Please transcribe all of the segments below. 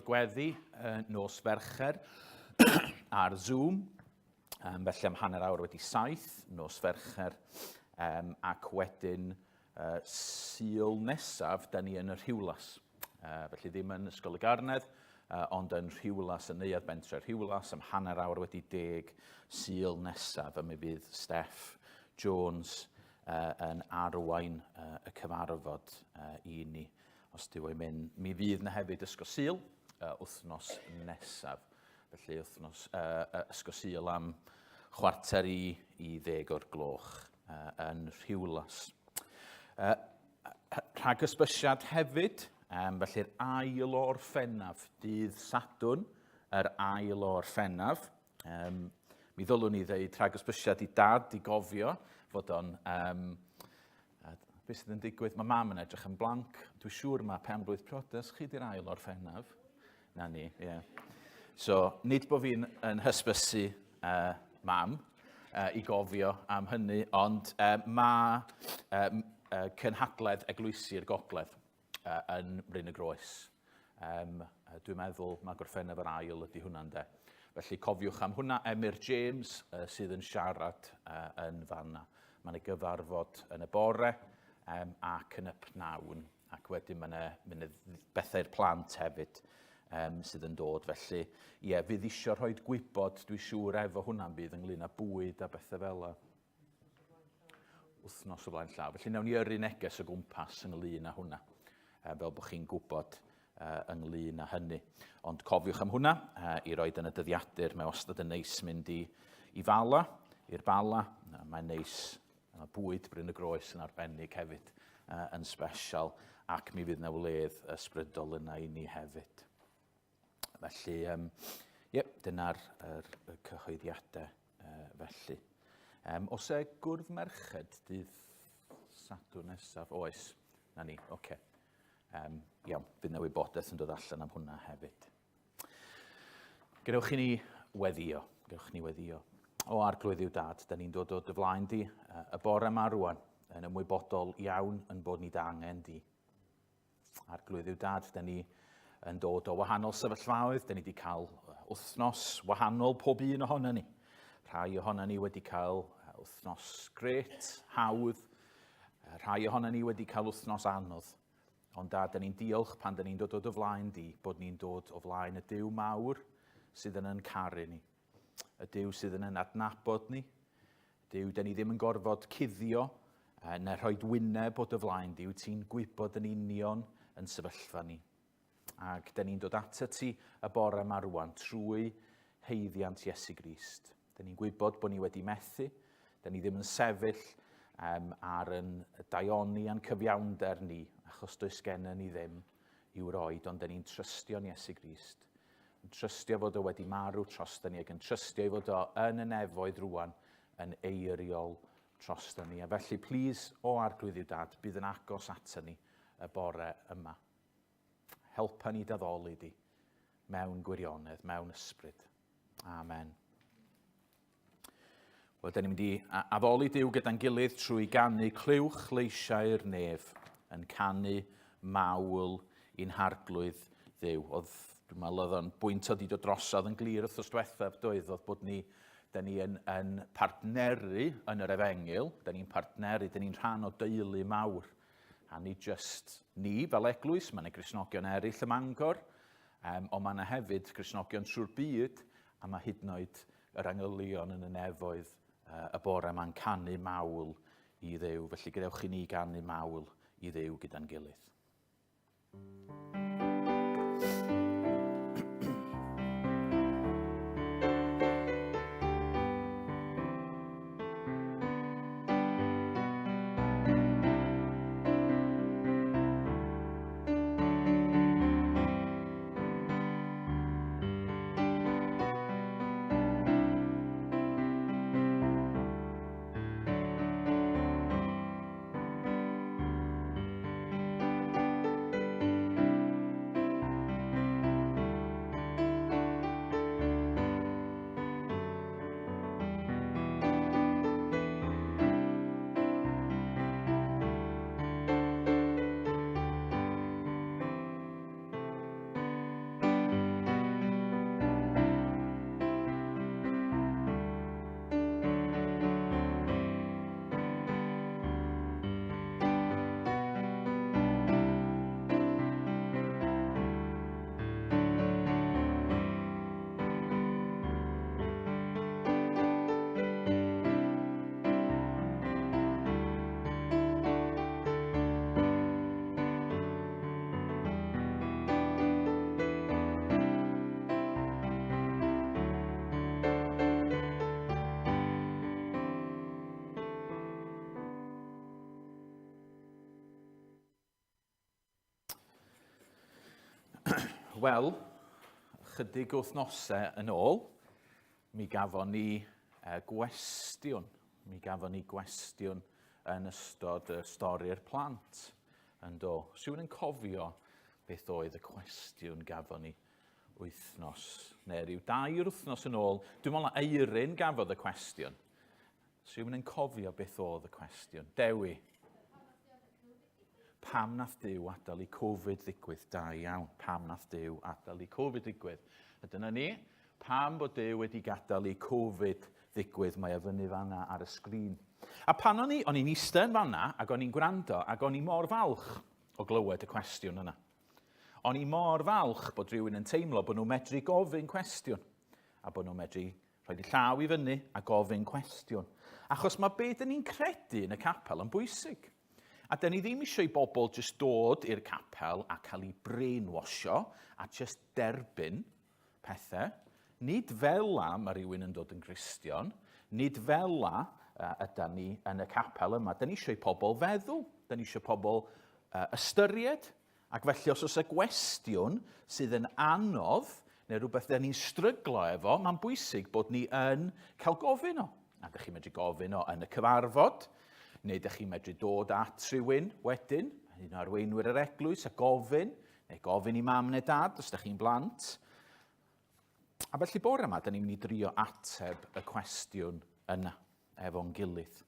Gweddi nos Fercher ar Zoom. Felly am 7:30 nos Fercher, ac wedyn Sul nesaf, da ni yn y Rhiwlas. Felly ddim yn Ysgol y Garnedd, ond yn Rhiwlas, yn Neuadd Bentre Rhiwlas, am 10:30 Sul nesaf, a mi fydd Steff Jones yn arwain y cyfarfod i ni. Os dyw e'n mynd, mi fydd na hefyd Ysgol Sul wythnos nesaf. Felly wythnos, Ysgol Sul am 9:45 o'r gloch yn Rhiwlas. Rhagysbysiad hefyd, felly'r ail o Orffennaf, dydd Sadwrn, yr ail o Orffennaf. Mi ddylwn i ddeud rhagysbysiad i dad i gofio fod o'n... Beth sydd yn digwydd? Mae mam yn edrych yn blanc. Dwi'n siŵr mae pen blwydd priodas chi di'r ail Orffennaf. Na ni, ie. Yeah. So, nid bod fi'n yn hysbysu mam i gofio am hynny, ond mae cynhadledd Eglwysi'r Gogledd yn Mryn y Groes. Dwi'n meddwl mae Gorffennaf yr ail ydy hwnna'n de. Felly cofiwch am hwnna, Emyr James sydd yn siarad yn fanna. Mae yna gyfarfod yn y bore ac yn y pnawn, ac wedyn mae yna ma bethau i'r plant hefyd sydd yn dod. Felly, ie, yeah, fydd eisiau rhoi gwybod, dwi'n siŵr efo hwnna'n bydd ynglyn â bwyd a bethau fel yna. Wythnos o flaen llaw. Felly, nawn ni yrru neges o gwmpas ynglyn â hwnna, fel bod chi'n gwybod ynglyn â hynny. Ond cofiwch am hwnna i roed yn y dyddiadur. Mae wastad yn neis mynd i Fala, i'r Bala. Mae'n neis, mae bwyd Bryn y Groes yn arbennig hefyd, yn special, ac mi fydd yna wledd ysbrydol yna i ni hefyd. Felly, yep, dyna'r y cyhoeddiadau felly. Os e gwrdd merched dydd Sadwrn nesaf? Oes, na ni, oce. Okay. Iawn, fydd yna wybodaeth yn dod allan am hwnna hefyd. Gadewch i ni weddio, gadewch i ni weddio. O Arglwydd yw dad, da ni'n dod o dy flaen di y bore yma rwan, yn ymwybodol iawn yn bod ni dy angen di. Arglwydd yw dad, da ni yn dod o wahanol sefyllfaoedd, da ni wedi cael wythnos wahanol pob un ohono ni. Rhai ohono ni wedi cael wythnos gret, hawdd, rhai ohono ni wedi cael wythnos anodd. Ond dad, da ni'n diolch pan da ni'n dod o dy flaen di, bod ni'n dod o flaen y Duw mawr sydd yn yn caru ni. Y Duw sydd yn yn adnabod ni. Duw, da ni ddim yn gorfod cuddio na rhoi wyneb o dy flaen di. Wyt ti'n gwybod yn union yn sefyllfa ni. Ac da ni'n dod atat ti y bore yma rwan trwy haeddiant Iesu Grist. Da ni'n gwybod bod ni wedi methu. Da ni ddim yn sefyll ar yn daioni a'n cyfiawnder ni, achos does gennym ni ddim i'w roed, ond da ni'n trystio'n Iesu Grist. Yn trystio fod o wedi marw drosto ni ac yn trystio ei fod o yn y nefoedd rwan yn eiriol drosto ni. A felly, plîs, o Arglwydd yw Dad, bydd yn agos ato ni y bore yma. Helpa ni daddoli di mewn gwirionedd, mewn ysbryd. Amen. Wel, da ni'n mynd i addoli Duw gyda'n gilydd trwy ganu Clywch leisiau'r nef, yn canu mawl i'n harglwydd Dduw. Oedd, dwi'n meddwl, oedd o'n bwynt oedd i dod drosodd yn glir wrthos diwethaf, doedd, oedd bod ni, da ni yn partneru yn yr efengyl, da ni'n partneru, da ni'n rhan o deulu mawr. A ni just ni fel eglwys, mae yna Gristnogion eraill ym Mangor, ond mae yna hefyd Gristnogion trwy'r byd, a mae hyd yn oed yr angylion yn y nefoedd y bore yma'n canu mawl i Dduw. Felly gadewch i ni ganu mawl i Dduw gyda'n gilydd. Wel, chydig wythnosau yn ôl, mi gafon ni gwestiwn. Mi gafon ni gwestiwn yn ystod y stori'r plant yn do. Rhywun yn cofio beth oedd y cwestiwn gafon ni wythnos, neu rhyw dair wythnos yn ôl. Dwi'n meddwl na Eirin gafodd y cwestiwn. Rhywun yn cofio beth oedd y cwestiwn? Dewi. Pam nath Duw adael i Covid ddigwydd? Da iawn. Pam nath Duw adael i Covid ddigwydd? A dyna ni. Pam bod Duw wedi gadael i Covid ddigwydd? Mae o fyny fanna ar y sgrin. A pan o'n i, o'n i'n eistedd yn fanna ac o'n i'n gwrando ac o'n i mor falch o glywed y cwestiwn yna. O'n i mor falch bod rhywun yn teimlo bod nhw'n medru gofyn cwestiwn a bod nhw'n medru rhoi dy llaw i fyny a gofyn cwestiwn. Achos mae be dyn ni'n credu yn y capel yn bwysig. A dyn ni ddim eisiau i bobl jyst dod i'r capel a cael eu brainwashio a jyst derbyn pethau. Nid fel la mae rhywun yn dod yn Gristion. Nid fel la ydy ni yn y capel yma. Dyn ni eisiau i pobl feddwl. Dyn ni eisiau pobl ystyried. Ac felly os oes y gwestiwn sydd yn anodd, neu rhywbeth dyn ni'n stryglo efo, mae'n bwysig bod ni yn cael gofyn o. A dych chi'n medru gofyn o yn y cyfarfod, neu dych chi'n medru dod at rhywun wedyn, un o arweinwyr yr eglwys, a gofyn, neu gofyn i mam neu dad os dych chi'n blant. A felly bore yma, dyn ni'n mynd i drio ateb y cwestiwn yna efo'n gilydd.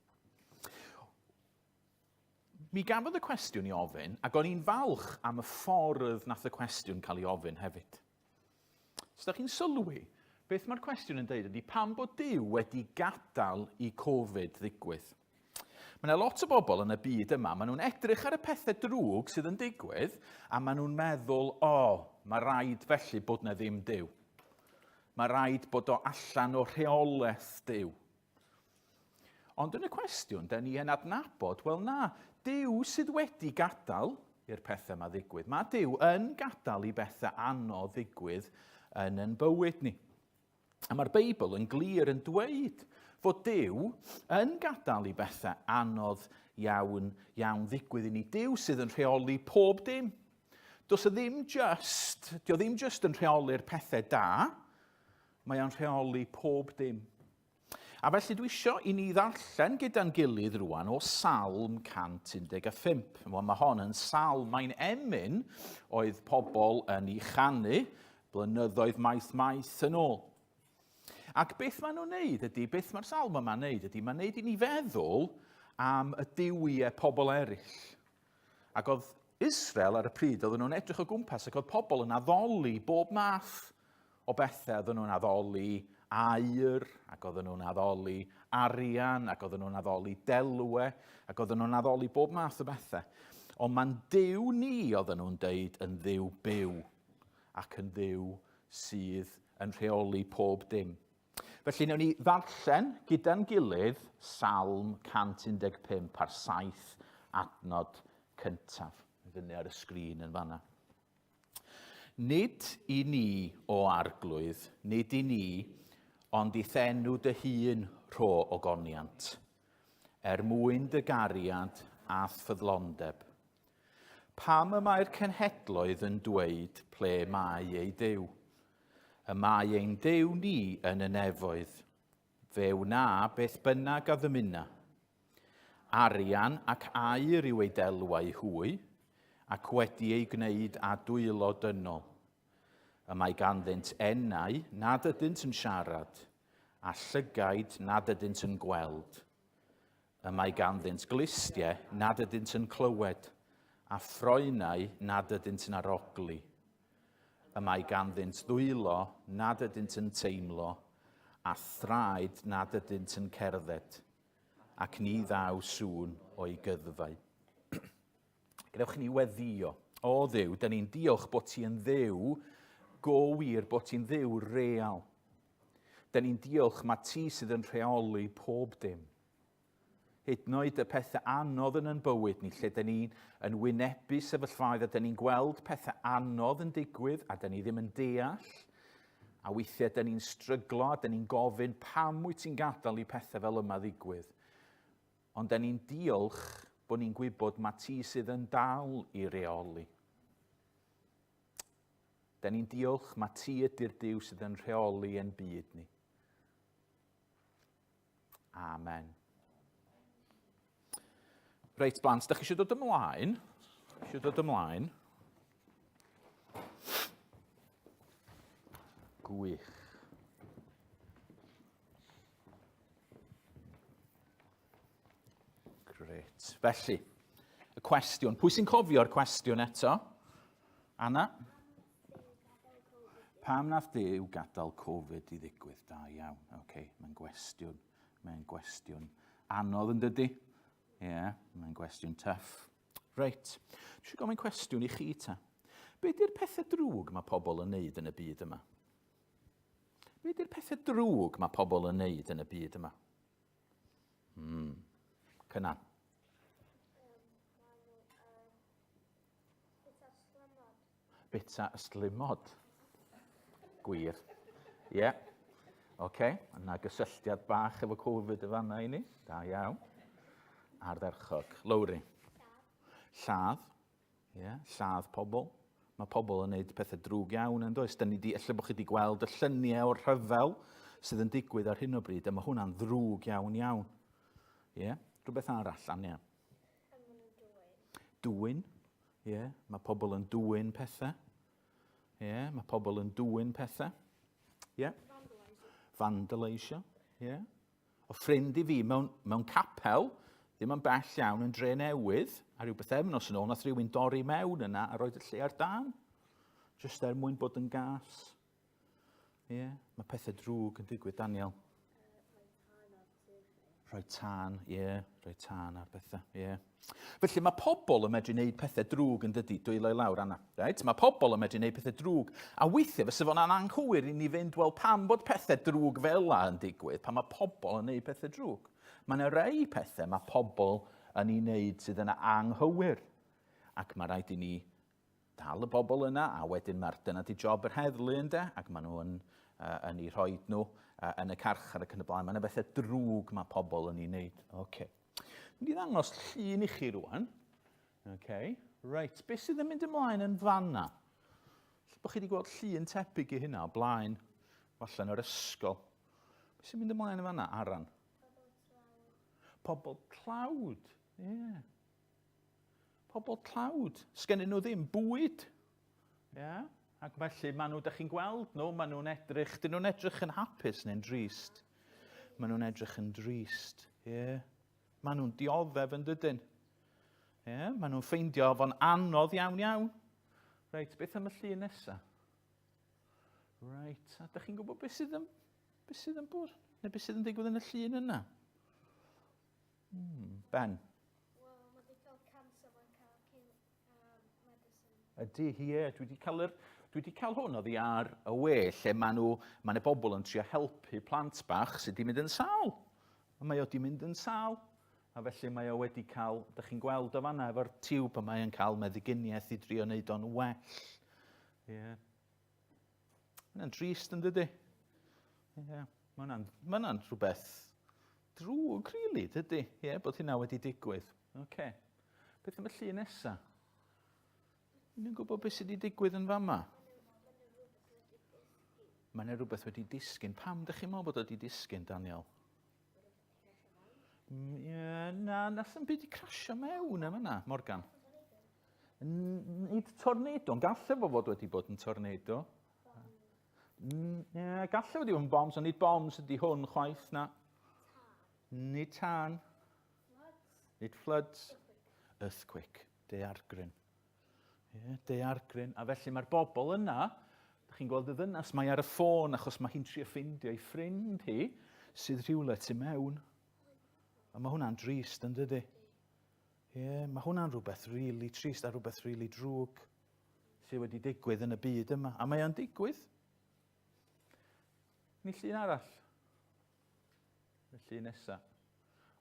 Mi gafodd y cwestiwn i ofyn, ac o'n i'n falch am y ffordd nath y cwestiwn cael ei ofyn hefyd. Os da chi'n sylwi, beth mae'r cwestiwn yn dweud ydy pam bod Duw wedi gadael i Covid ddigwydd. Mae yna lot o bobl yn y byd yma, maen nhw'n edrych ar y pethau drwg sydd yn digwydd, a maen nhw'n meddwl, o, oh, mae rhaid felly bod na ddim Duw. Mae rhaid bod o allan o rheolaeth Duw. Ond yn y cwestiwn, da ni yn adnabod, wel na, Duw sydd wedi gadael i'r pethau yma ddigwydd. Mae Duw yn gadael i bethau anodd ddigwydd yn yn bywyd ni. A mae'r Beibl yn glir yn dweud fod Duw yn gadael i bethau anodd iawn, iawn ddigwydd i ni. Duw sydd yn rheoli pob dim. Does e ddim just, dio ddim just yn rheoli'r pethau da, mae o'n rheoli pob dim. A felly dwi isio i ni ddarllen gyda'n gilydd rwan o Salm 115. Wel, mae hon yn salm, mae'n emyn oedd pobl yn ei chanu blynyddoedd maith maith yn ôl. Ac beth maen nhw'n neud ydy, beth mae'r salm yma'n neud ydy, mae'n neud i ni feddwl am y duwiau pobl eraill. Ac oedd Israel ar y pryd, oedden nhw'n edrych o gwmpas ac oedd pobl yn addoli bob math o bethau. Oedden nhw'n addoli aur, ac oedden nhw'n addoli arian, ac oedden nhw'n addoli delwe, ac oedden nhw'n addoli bob math o bethau. Ond mae'n Duw ni, oedden nhw'n deud, yn Dduw byw ac yn Dduw sydd yn rheoli pob dim. Felly, newn ni ddarllen gyda'n gilydd Salm 115 ar saith adnod cyntaf. Fyny ar y sgrin yn fanna. Nid i ni, o arglwydd, nid i ni, ond i'th enw dy hun rho ogoniant, er mwyn dy gariad a'th ffyddlondeb. Pam y mae'r cenhedloedd yn dweud ple mae eu Duw? Y mae ein Duw ni yn y nefoedd. Fe wna beth bynnag a ddymuna. Arian ac aur yw eu delwau hwy, ac wedi eu gwneud â dwylo dynol. Y mae ganddynt enau nad ydynt yn siarad, a llygaid nad ydynt yn gweld. Y mae ganddynt glustiau nad ydynt yn clywed, a ffroenau nad ydynt yn arogli. Y mae ganddynt ddwylo nad ydynt yn teimlo, a thraed nad ydynt yn cerdded, ac ni ddaw sŵn o'i gyddfau. Gadewch i ni weddio. O Dduw, da ni'n diolch bod ti yn Dduw go wir, bod ti'n Dduw real. Da ni'n diolch mae ti sydd yn rheoli pob dim. Hyd yn oed y pethau anodd yn yn bywyd ni, lle da ni'n yn wynebu sefyllfaoedd a da ni'n gweld pethau anodd yn digwydd a da ni ddim yn deall, a weithiau da ni'n stryglo a da ni'n gofyn pam wyt ti'n gadael i pethau fel yma ddigwydd. Ond da ni'n diolch bod ni'n gwybod mae ti sydd yn dal i reoli. Da ni'n diolch mae ti ydy'r Duw sydd yn rheoli ein byd ni. Amen. Reit, blant, da chi eisiau dod ymlaen? Eisiau dod ymlaen? Gwych. Gret. Felly, y cwestiwn. Pwy sy'n cofio'r cwestiwn eto? Anna? Pam nath Duw gadael Covid i ddigwydd? Da iawn. Oce, okay, mae'n gwestiwn. Mae'n gwestiwn anodd yn dydy? Ie, yeah, mae'n gwestiwn tough. Reit, dwi eisiau gofyn cwestiwn i chi ta. Be di'r pethau drwg mae pobl yn neud yn y byd yma? Be di'r pethau drwg mae pobl yn neud yn y byd yma? Cynan. Bita ystlumod. Gwir. Ie. Yeah. Oce, okay. yna gysylltiad bach efo Covid y fanna i ni. Da iawn. Ardderchog. Lowri. Lladd. Ie, yeah. lladd pobl. Mae pobl yn gwneud pethau drwg iawn yn does. Da ni di, ella bod chi wedi gweld y lluniau o'r rhyfel sydd yn digwydd ar hyn o bryd, a mae hwnna'n ddrwg iawn iawn. Ie, yeah. Rhywbeth arall, Ania. Dwyn. Ie, yeah. mae pobl yn dwyn pethau. Ie, yeah, mae pobl yn dwyn pethau. Ie. Yeah. Vandalisio. Ie. Yeah. O ffrind i fi mewn, mewn capel, ddim yn bell iawn yn dre newydd, a rhyw bythefnos yn ôl, nath rhywun dorri mewn yna a roed y lle ar dan. Just er mwyn bod yn gas. Ie, yeah, mae pethau drwg yn digwydd, Daniel. Rhoi tân, ie, yeah, rhoi tân ar bethau, ie. Yeah. Felly mae pobl yn medru gwneud pethau drwg yn dydy, dwylo i lawr, Anna. Right? Mae pobl yn medru gwneud pethau drwg. A weithiau fysa fo'n anghywir i ni fynd, wel, pam bod pethau drwg fel la yn digwydd, pan mae pobl yn gwneud pethau drwg. Mae yna rei pethau mae pobl yn ei wneud sydd yn anghywir. Ac mae rhaid i ni dal y bobl yna, a wedyn mae'r, dyna di job yr heddlu ynde, ac maen nhw yn, uh, yn ei rhoi nhw uh, yn y carchar ac yn y blaen. Mae yna bethau drwg mae pobl yn ei wneud. Okay. Dwi'n i ddangos llun i chi rwan. Okay. Reit, beth sydd yn mynd ymlaen yn fanna? Lle bod chi wedi gweld llun tebyg i hynna o blaen, falle yn yr ysgol. Beth sy'n mynd ymlaen yn fanna, Aran? Pobl tlawd. Ie. Yeah. Pobl tlawd. Sgennyn nhw ddim bwyd. Yeah? Ac felly maen nhw, da chi'n gweld nhw, maen nhw'n edrych, dyn nhw'n edrych yn hapus neu'n drist. Maen nhw'n edrych yn drist. Yeah. Maen nhw'n dioddef yn dydyn. Yeah? Maen nhw'n ffeindio fo'n anodd iawn iawn. Reit, beth am y llun nesaf? Reit, a da chi'n gwybod beth sydd yn, beth sydd yn bod? Neu beth sydd yn digwydd yn y llun yna? Ben? Wel, mae wedi cael cancer, mae'n cael cyn, um, medicine. Ydy, ie. Dwi wedi cael, yr, dwi wedi cael hwn oddi ar y we, lle maen nhw, mae yna bobl yn trio helpu plant bach sydd wedi mynd yn sâl. A mae o wedi mynd yn sâl. A felly mae o wedi cael, da chi'n gweld o fanna efo'r tiwb, a mae o'n cael meddyginiaeth i drio wneud o'n well. Ie. Yeah. Mae'n drist yn dydy? Ie. Yeah. Mae hwnna'n ma hwnna rhywbeth drwg, really, dydy? Ie, yeah, bod hynna wedi digwydd. Oce. Okay. Beth am y llun nesa? Ni'n gwybod beth sydd wedi digwydd yn fama? Mae yna rhywbeth wedi disgyn. Pam ydych chi'n meddwl bod o wedi disgyn, Daniel? Ie, yeah, na, nath yn byd i crasio mewn am yna, Morgan. Nid tornado, ond gallai fo fod wedi bod yn tornado. Ie, gallai wedi bod yn bombs, ond nid bombs ydy hwn chwaith, na. Nid tân. Nid floods. Earthquake. Daeargryn. Ie, daeargryn. A felly mae'r bobl yna, da chi'n gweld y ddynas, mae ar y ffôn achos mae hi'n trio ffeindio ei ffrind hi sydd rhywle tu mewn. A mae hwnna'n drist, yn dydy? Ie, yeah, mae hwnna'n rhywbeth rili really trist a rhywbeth rili really drwg sydd wedi digwydd yn y byd yma. A mae o'n digwydd. Ni llun arall. Y llun nesa.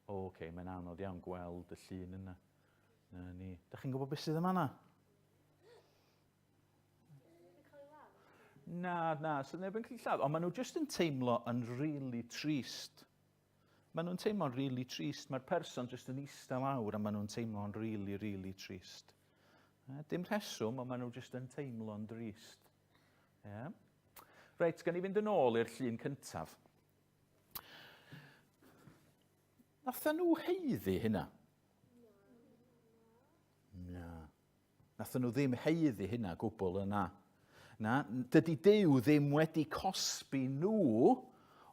O, oce, okay, mae'n anodd iawn gweld y llun yna. Na ni. Da chi'n gwybod beth sydd yma na? Na, na, sydd neb yn cael lladd. Ond maen nhw jyst yn teimlo yn really trist. Maen nhw'n teimlo'n really trist. Mae'r person jyst yn eistedd lawr a maen nhw'n teimlo'n really, really trist. Dim rheswm, ond maen nhw jyst yn teimlo'n drist. Yeah. Reit, gan i fynd yn ôl i'r llun cyntaf. Nathan nhw heiddi hynna? Na. Nathon nhw ddim haeddu hynna gwbl yna. Na, dydy Duw ddim wedi cosbi nhw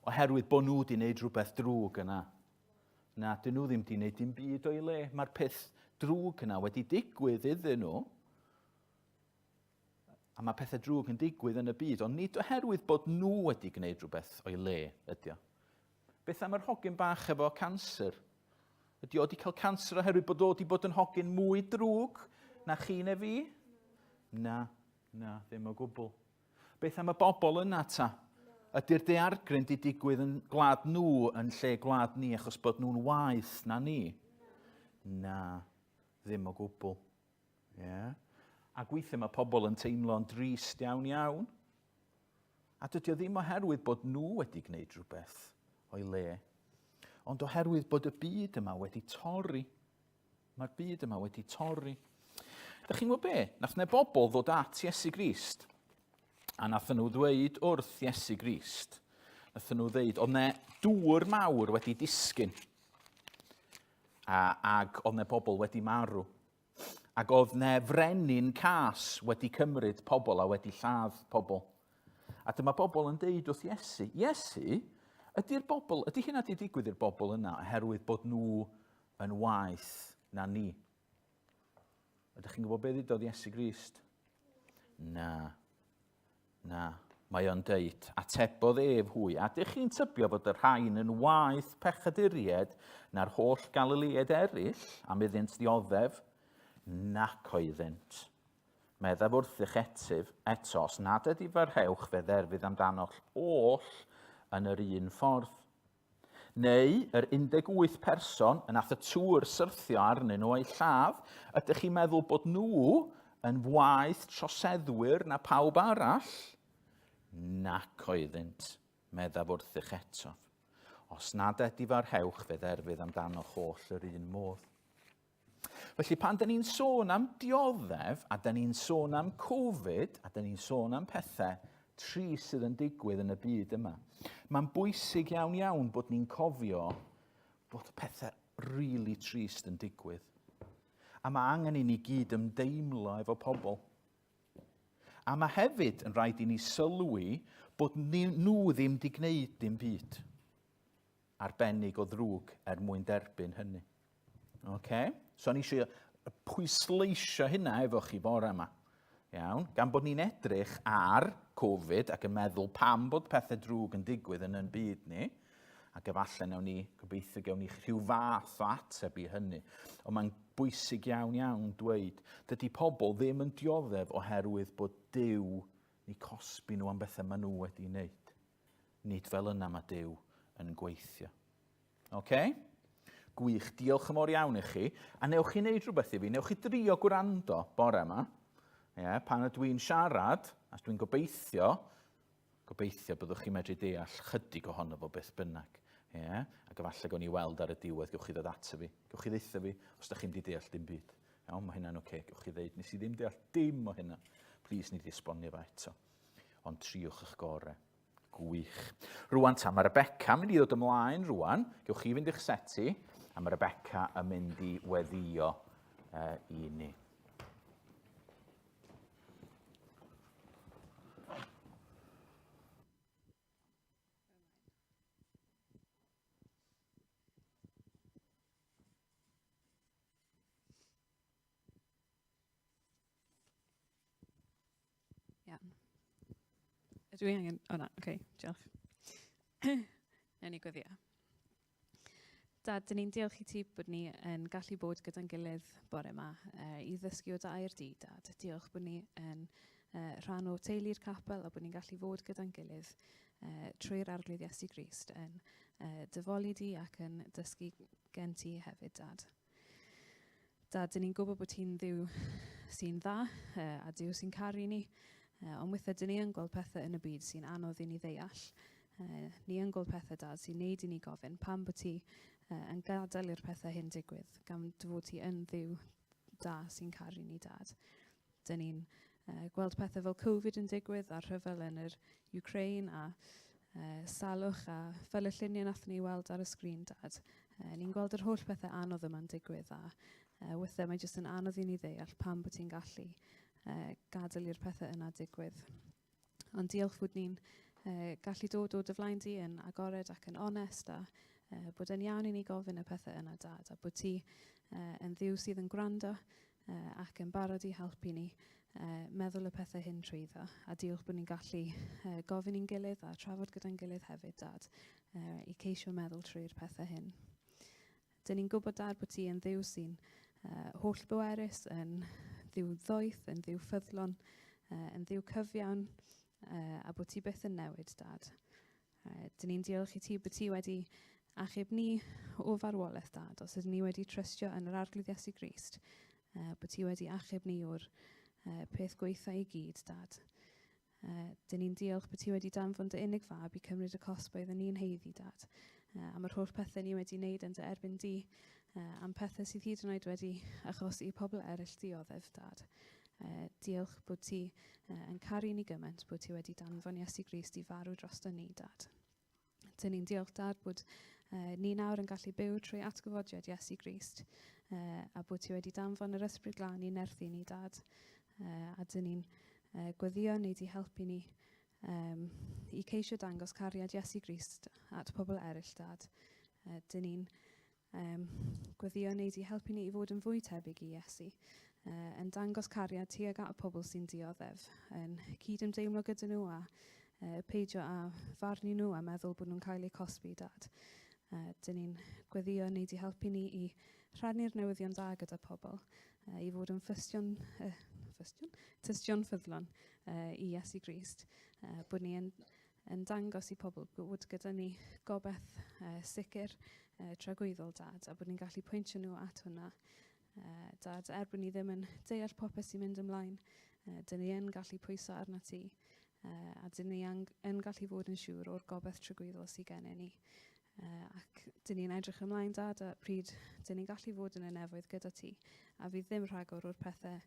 oherwydd bod nhw wedi gwneud rhywbeth drwg yna. Na, dyn nhw ddim wedi gwneud dim byd o'i le. Mae'r peth drwg yna wedi digwydd iddyn nhw. A mae pethau drwg yn digwydd yn y byd, ond nid oherwydd bod nhw wedi gwneud rhywbeth o'i le, ydy o. Beth am yr hogyn bach efo canser? Ydy o wedi cael canser oherwydd bod o wedi bod yn hogyn mwy drwg na chi neu fi? Na, na, ddim o gwbl. Beth am y bobl yna ta? Ydy'r daeargryn wedi digwydd yn gwlad nhw yn lle gwlad ni achos bod nhw'n waeth na ni? Na, ddim o gwbl. Yeah. Ac weithiau mae pobl yn teimlo'n drist iawn iawn. A dydy o ddim oherwydd bod nhw wedi gwneud rhywbeth o'i le, ond oherwydd bod y byd yma wedi torri. Mae'r byd yma wedi torri. Da chi'n gwybod be? Nath ne bobl ddod at Iesu Grist, a nath nhw ddweud wrth Iesu Grist, nath nhw ddweud, oedd ne dŵr mawr wedi disgyn, a, ag oedd ne bobl wedi marw. Ac oedd 'ne frenin cas wedi cymryd pobl a wedi lladd pobl. A dyma bobl yn deud wrth Iesu, Iesu, ydy'r bobl, ydy hynna wedi digwydd i'r bobl yna oherwydd bod nhw yn waeth na ni? Ydych chi'n gwybod beth ddudodd Iesu Grist? Na. Na, mae o'n deud, atebodd ef hwy, a dych chi'n tybio fod y rhain yn waeth pechaduried na'r holl Galileaid eraill am iddynt ddioddef? Nac oeddynt. Meddaf wrthych etyf, eto, os nad edifarhewch fe dderfydd amdanoch oll yn yr un ffordd. Neu yr 18 person y nath y tŵr syrthio arnyn nhw a'u lladd, ydych chi'n meddwl bod nhw yn waeth troseddwyr na pawb arall? Nac oeddynt, meddaf wrthych eto. Os nad edifarhewch, fe dderfydd amdanoch oll yr un modd. Felly pan dyn ni'n sôn am dioddef, a dyn ni'n sôn am Covid, a dyn ni'n sôn am pethau trist sydd yn digwydd yn y byd yma, mae'n bwysig iawn iawn bod ni'n cofio bod pethau really trist yn digwydd. A mae angen i ni gyd ymdeimlo efo pobl. A mae hefyd yn rhaid i ni sylwi bod nhw ddim wedi gwneud dim byd. arbennig o ddrwg er mwyn derbyn hynny. Okay? So ni eisiau pwysleisio hynna efo chi bore yma. Iawn? Gan bod ni'n edrych ar Covid ac yn meddwl pam bod pethau drwg yn digwydd yn yn byd ni, ac efallai nawn ni, gobeithio gewn ni rhyw fath o ateb i hynny. Ond mae'n bwysig iawn iawn dweud, dydy pobl ddim yn dioddef oherwydd bod Duw ni cosbi nhw am bethau maen nhw wedi wneud. Nid fel yna mae Duw yn gweithio. Oce? Okay? Gwych, diolch yn fawr iawn i chi. A newch chi wneud rhywbeth i fi, newch chi drio gwrando bore yma. Yeah, pan ydw i'n siarad, a dwi'n gobeithio, gobeithio byddwch chi'n medru deall chydig ohono fo beth bynnag. Yeah? Ac efallai gawn ni weld ar y diwedd, gewch chi ddod ato fi. Gewch chi ddeutha fi os da chi'n di deall dim byd. Iawn, mae hynna'n oce. Okay. Gewch chi ddeud, nes i ddim deall dim o hynna. Please, ni di esbonio fo eto. Ond triwch eich gore. Gwych. Rwan ta, mae Rebecca yn mynd i ddod ymlaen rwan. Gewch chi fynd i'ch seti, a mae Rebecca yn mynd i weddio uh, i ni. Iawn. Ydw i angen... O na, oce, okay, diolch. Newn ni gweddio. Dad, dyn ni'n diolch i ti bod ni yn gallu bod gyda'n gilydd bore yma uh, i ddysgu o dy air di, Dad. Diolch bod ni yn uh, rhan o teulu'r capel a bod ni'n gallu fod gyda'n gilydd uh, trwy'r Arglwydd Iesu Grist yn uh, dyfoli di ac yn dysgu gen ti hefyd, Dad. Dad, dyn ni'n gwybod bod ti'n ddiw sy'n dda uh, a Duw sy'n caru ni, uh, ond weithiau dyn ni yn gweld pethau yn y byd sy'n anodd i ni ddeall. Uh, ni yn gweld pethau, Dad, sy'n neud i ni gofyn pam bod ti uh, yn gadael i'r pethau hyn digwydd, gan dy fod ti yn ddiw da sy'n caru ni, Dad. Dyn ni'n Gweld pethau fel Covid yn digwydd a rhyfel yn yr Ukraine a salwch a fel y lluniau nath ni weld ar y sgrin, Dad. Ni'n gweld yr holl bethau anodd yma'n digwydd a weithiau mae jyst yn anodd i ni ddeall pam bod ti'n gallu gadael i'r pethau yna digwydd. Ond diolch fod ni'n gallu dod o dy flaen di yn agored ac yn onest a bod yn iawn i ni gofyn y pethau yna, Dad, a bod ti yn Dduw sydd yn gwrando ac yn barod i helpu ni meddwl y pethau hyn trwyddo. A diolch bod ni'n gallu gofyn i'n gilydd a trafod gyda'n gilydd hefyd, Dad, i ceisio meddwl trwy'r pethau hyn. Dyn ni'n gwybod, Dad, bod ti yn Dduw sy'n holl bwerus, yn Dduw ddoeth, yn Dduw ffyddlon, yn Dduw cyfiawn, a bod ti byth yn newid, Dad. Dyn ni'n diolch i ti bod ti wedi achub ni o farwolaeth, Dad, os ydyn ni wedi trystio yn yr Arglwydd Iesu Grist, bod ti wedi achub ni o'r peth gweitha i gyd, Dad. Dyn ni'n diolch bod ti wedi danfon dy unig fab i cymryd y cosb oedden ni'n haeddu, Dad, am yr holl pethau ni wedi wneud yn dy erbyn di, am pethau sydd hyd yn oed wedi achosi i pobl eraill dioddef, Dad. Diolch bod ti yn caru ni gymaint bod ti wedi danfon Iesu Grist i farw drosto ni, Dad. Dyn ni'n diolch, Dad, bod ni nawr yn gallu byw trwy atgyfodiad Iesu Grist a bod ti wedi danfon yr Ysbryd Glân i nerthu ni, Dad. A dyn ni'n gweddio neu di helpu ni i ceisio dangos cariad Iesu Grist at pobl eraill, Dad. Dyn ni'n gweddio neu di helpu ni i fod yn fwy tebyg i Iesu, yn dangos cariad tuag at y pobl sy'n dioddef, yn cyd-ymdeimlo gyda nhw a peidio â farnu nhw a meddwl bod nhw'n cael eu cosbi, Dad. Dyn ni'n gweddio neu di helpu ni i rhannu'r newyddion da gyda pobl, i fod yn ffystion, ffystion? Tystion ffyddlon i Iesu Grist, bod ni yn dangos i pobl bod gyda ni gobaith sicr tragwyddol, Dad, a bod ni'n gallu pwyntio nhw at hwnna. Dad, er bod ni ddim yn deall popeth sy'n mynd ymlaen, dyn ni yn gallu pwyso arna ti, a dyn ni yn gallu fod yn siŵr o'r gobaith tragwyddol sydd gennym ni. Ac dyn ni'n edrych ymlaen, Dad, a pryd dyn ni'n gallu fod yn y nefoedd gyda ti, a fydd ddim rhagor o'r pethau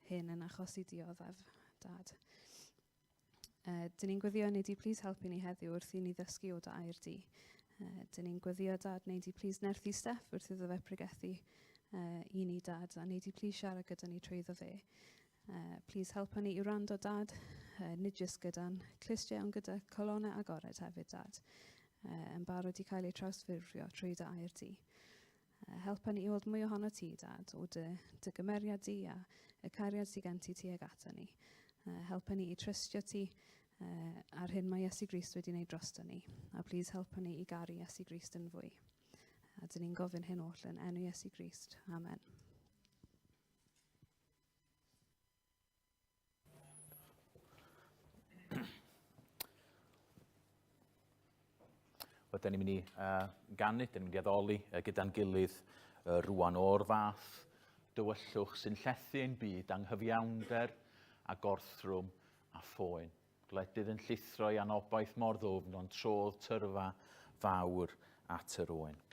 hyn yn achosi dioddef, Dad. Dyn ni'n gweddio, wnei di plîs helpu ni heddiw wrth i ni ddysgu o dy air di. Dyn ni'n gweddio, Dad, wnei di plîs nerthu Steff wrth iddo fe pregethu i ni, Dad, a wnei di plîs siarad gyda ni trwyddo fe. Plîs helpa ni i wrando, Dad, nid jyst gyda'n clustiau, ond gyda colonnau agored hefyd, Dad, yn barod i cael eu trawsffurfio trwy dy air di. Helpa ni i weld mwy ohono ti, Dad, o dy, dy gymeriad di a y cariad sydd gen ti tuag ato ni. Helpa ni i trystio ti a'r hyn mae Iesu Grist wedi wneud drosto ni. A please helpa ni i garu Iesu Grist yn fwy. A dyn ni'n gofyn hyn oll yn enw Iesu Grist. Amen. Wel, da ni'n mynd i ganu, da ni'n mynd i addoli gyda'n gilydd rwan o'r fath dywyllwch sy'n llethu ein byd, anghyfiawnder a gorthrwm a phoen. Gwledydd yn llithro i anobaith mor ddwfn, ond trodd tyrfa fawr at yr oen.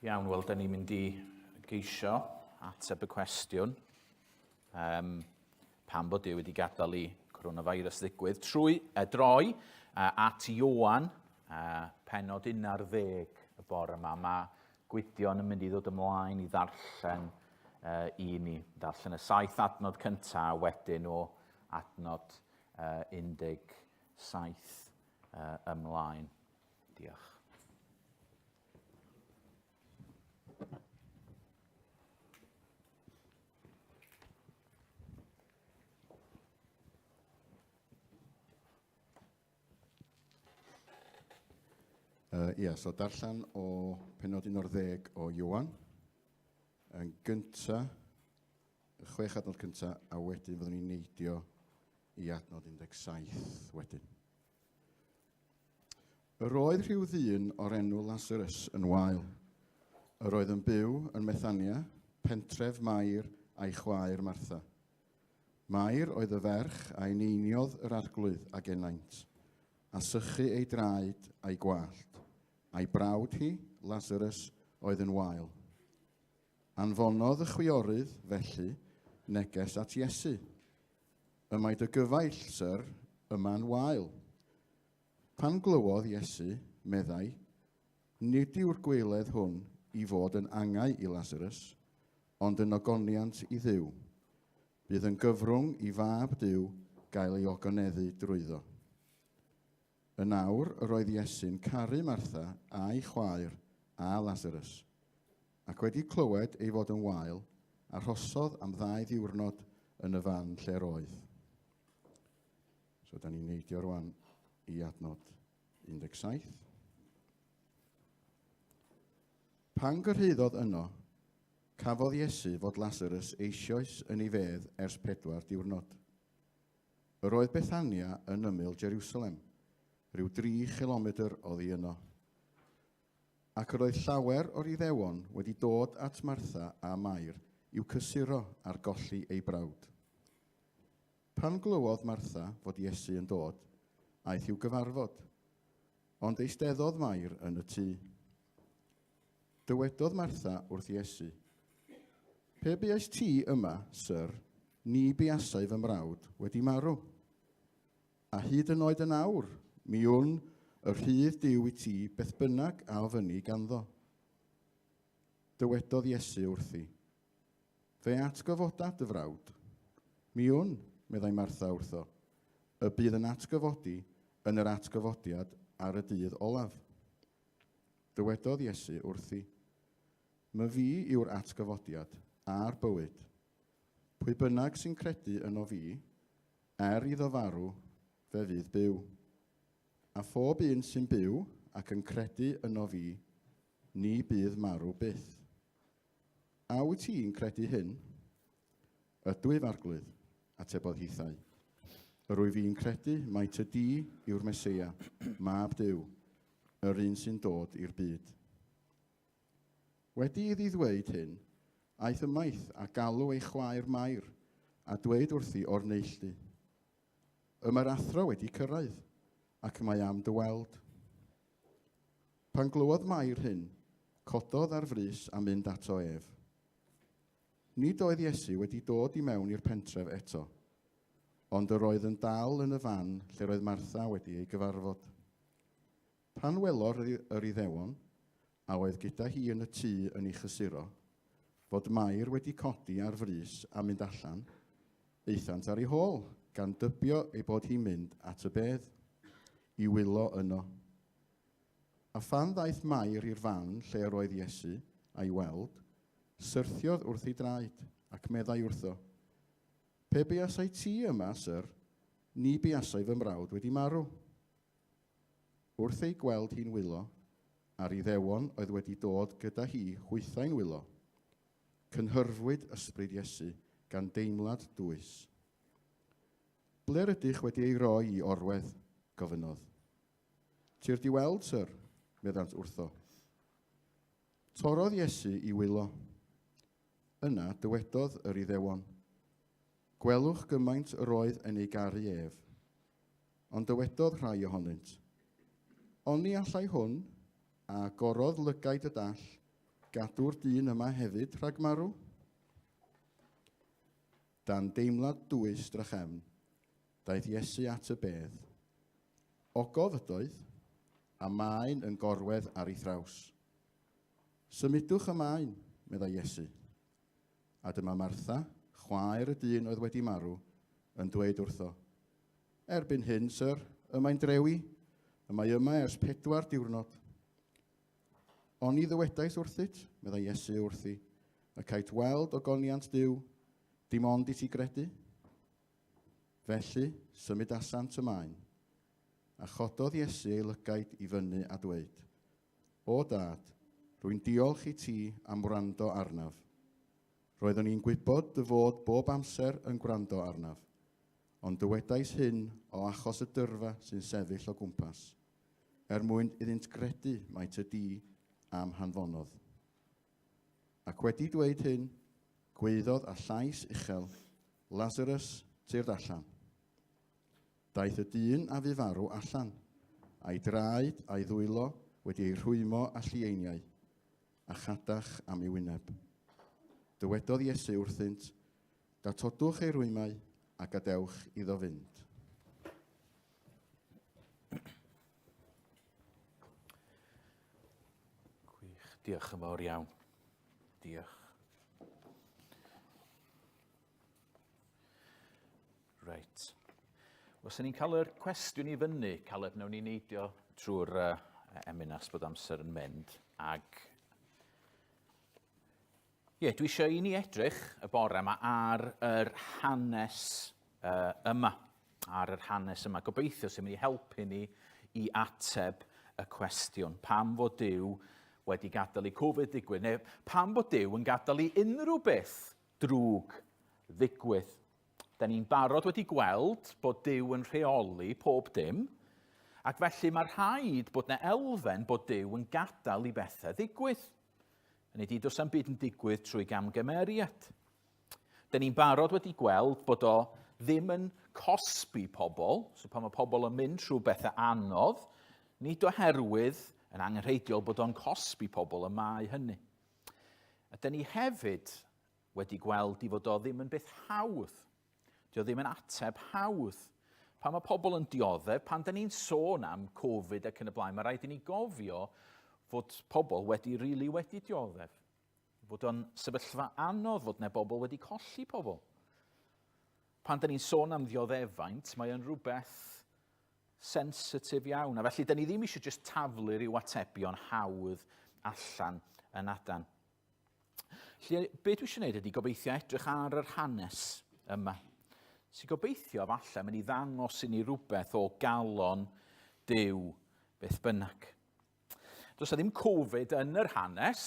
Iawn, wel, da ni'n mynd i geisio ateb y cwestiwn. Um, pam bod Duw wedi gadael i coronavirus ddigwydd trwy droi at Ioan, penod 11 y bore yma. Mae Gwydion yn mynd i ddod ymlaen i ddarllen uh, i ni. Darllen y saith adnod cyntaf a wedyn o adnod uh, 17 uh, ymlaen. Diolch. Yy, ia, so darllen o penod 11 o Ioan. Yn gynta, y chwech adnod cynta, a wedyn fyddwn ni'n neidio i adnod 17 wedyn. Yr oedd rhyw ddyn o'r enw Lazarus yn wael. Yr oedd yn byw yn Methania, pentref Mair a'i chwaer Martha. Mair oedd y ferch a eneiniodd yr Arglwydd ag ennaint, a sychu ei draed a'i gwallt, a'i brawd hi, Lazarus, oedd yn wael. Anfonodd y chwiorydd, felly, neges at Iesu. Y mae dy gyfaill, syr, yma'n wael. Pan glywodd Iesu, meddai, Nid yw'r gwaeledd hwn i fod yn angau i Lazarus, ond yn ogoniant i Dduw. Bydd yn gyfrwng i Fab Duw gael ei ogoneddu drwyddo. Yn awr yr oedd Iesu'n caru Martha a'i chwaer a Lazarus, ac wedi clywed ei fod yn wael, arhosodd am ddau ddiwrnod yn y fan lle'r oedd. So, da ni'n neidio rwan i adnod 17. Pan gyrhaeddodd yno, cafodd Iesu fod Lazarus eisioes yn ei fedd ers pedwar diwrnod. Yr oedd Bethania yn ymyl Jerusalem, rhyw dri chilomedr oddi yno. Ac yr oedd llawer o'r Iddewon wedi dod at Martha a Mair i'w cysuro ar golli ei brawd. Pan glywodd Martha fod Iesu yn dod, aeth i'w gyfarfod, ond eisteddodd Mair yn y tŷ. Dywedodd Martha wrth Iesu, Pe buais ti yma, syr, ni buasai fy mrawd wedi marw. A hyd yn oed yn awr, mi wn y rhydd Duw i ti beth bynnag a ofynni ganddo. Dywedodd Iesu wrthi, Fe atgyfoda dy frawd. Mi wn, meddai Martha wrtho, y bydd yn atgyfodi yn yr atgyfodiad ar y dydd olaf. Dywedodd Iesu wrthi, My fi yw'r atgyfodiad a'r bywyd. Pwy bynnag sy'n credu yno fi, er iddo farw, fe fydd byw. A phob un sy'n byw ac yn credu yno fi, ni bydd marw byth. A wyt ti'n credu hyn? Ydwyf, Arglwydd, atebodd hithau. Yr wyf i'n credu mai ty di yw'r Meseia, Mab Duw, yr un sy'n dod i'r byd. Wedi iddi ddweud hyn, aeth ymaith a galw ei chwaer Mair a dweud wrthi o'r neilltu, Y mae'r athro wedi cyrraedd, ac mae am dy weld. Pan glywodd Mair hyn, cododd ar frys a mynd ato ef. Nid oedd Iesu wedi dod i mewn i'r pentref eto, ond yr oedd yn dal yn y fan lle'r oedd Martha wedi ei gyfarfod. Pan welodd yr Iddewon, a oedd gyda hi yn y tŷ yn ei chysuro, fod Mair wedi codi ar frys a mynd allan, aethant ar ei hôl, gan dybio ei bod hi'n mynd at y bedd, i wylo yno. A phan ddaeth Mair i'r fan lle yr oedd Iesu, a'i weld, syrthiodd wrth ei draed, ac meddai wrtho, Pe buasai ti yma, syr, ni buasai fy mrawd wedi marw. Wrth ei gweld hi'n wylo, a'r Iddewon oedd wedi dod gyda hi hwythau'n wylo, cynhyrfwyd ysbryd Iesu gan deimlad dwys. Ble'r ydych wedi ei roi i orwedd? gofynnodd. Tyrd i weld, syr, meddant wrtho. Torrodd Iesu i wylo. Yna dywedodd yr Iddewon, Gwelwch gymaint yr oedd yn ei garu ef. Ond dywedodd rhai ohonynt, Oni allai hwn, a gorodd lygaid y dall, gadw'r dyn yma hefyd rhag marw? Dan deimlad dwys drachefn, daeth Iesu at y bedd. Ogof ydoedd, a maen yn gorwedd ar ei thraws. Symudwch y maen, meddai Iesu. A dyma Martha, chwaer y dyn oedd wedi marw, yn dweud wrtho, Erbyn hyn, syr, y mae'n drewi, y mae yma ers pedwar diwrnod. Oni ddywedais wrthyt, meddai Iesu wrthi, y cait weld ogoniant Duw, dim ond i ti gredu? Felly, symudasant y maen. A chododd Iesu ei lygaid i fyny a dweud, O Dad, rwy'n diolch i ti am wrando arnaf. Roeddwn i'n gwybod dy fod bob amser yn gwrando arnaf, ond dywedais hyn o achos y dyrfa sy'n sefyll o gwmpas, er mwyn iddynt gredu mai ty di a'm hanfonodd. Ac wedi dweud hyn, gwaeddodd â llais uchel, Lazarus, tyrd allan. Daeth y dyn a fu farw allan, a'i draed a'i ddwylo wedi eu rhwymo â llieiniau, a chadach am ei wyneb. Dywedodd Iesu wrthynt, Datodwch ei rwymau a gadewch iddo fynd. Gwych, diolch yn fawr iawn. Diolch. Reit. Wel, sy'n ni'n cael yr cwestiwn i fyny, Caleb, nawn ni neidio trwy'r uh, emynas bod amser yn mynd. Ag, ie, yeah, dwi eisiau i ni edrych y bore yma ar yr hanes uh, yma. Ar yr hanes yma. Gobeithio sy'n mynd i helpu ni i ateb y cwestiwn. Pam fod Duw wedi gadael i Covid ddigwydd? Neu pam fod Duw yn gadael i unrhyw beth drwg ddigwydd. Da ni'n barod wedi gweld bod Duw yn rheoli pob dim, ac felly mae rhaid bod na elfen bod Duw yn gadael i bethau ddigwydd. Hynny ydi, does am byd yn digwydd trwy gamgymeriad. Da ni'n barod wedi gweld bod o ddim yn cosbi pobl, so pan mae pobl yn mynd trwy bethau anodd, nid oherwydd yn angenrheidiol bod o'n cosbi pobl y mae hynny. A dyn ni hefyd wedi gweld i fod o ddim yn beth hawdd. Dio ddim yn ateb hawdd. Pan mae pobl yn dioddef, pan dyn ni'n sôn am Covid ac yn y blaen, mae rhaid i ni gofio fod pobl wedi rili really wedi dioddef. Fod o'n sefyllfa anodd, fod yna bobl wedi colli pobl. Pan dyn ni'n sôn am ddioddefaint, mae o'n rhywbeth sensitif iawn. A felly, da ni ddim eisiau just taflu rhyw atebion hawdd allan yn adan. Felly, be dwi eisiau gwneud ydy gobeithio edrych ar yr hanes yma. Sy'n gobeithio falle mynd i ddangos i ni rhywbeth o galon Duw beth bynnag. Does 'na ddim Covid yn yr hanes,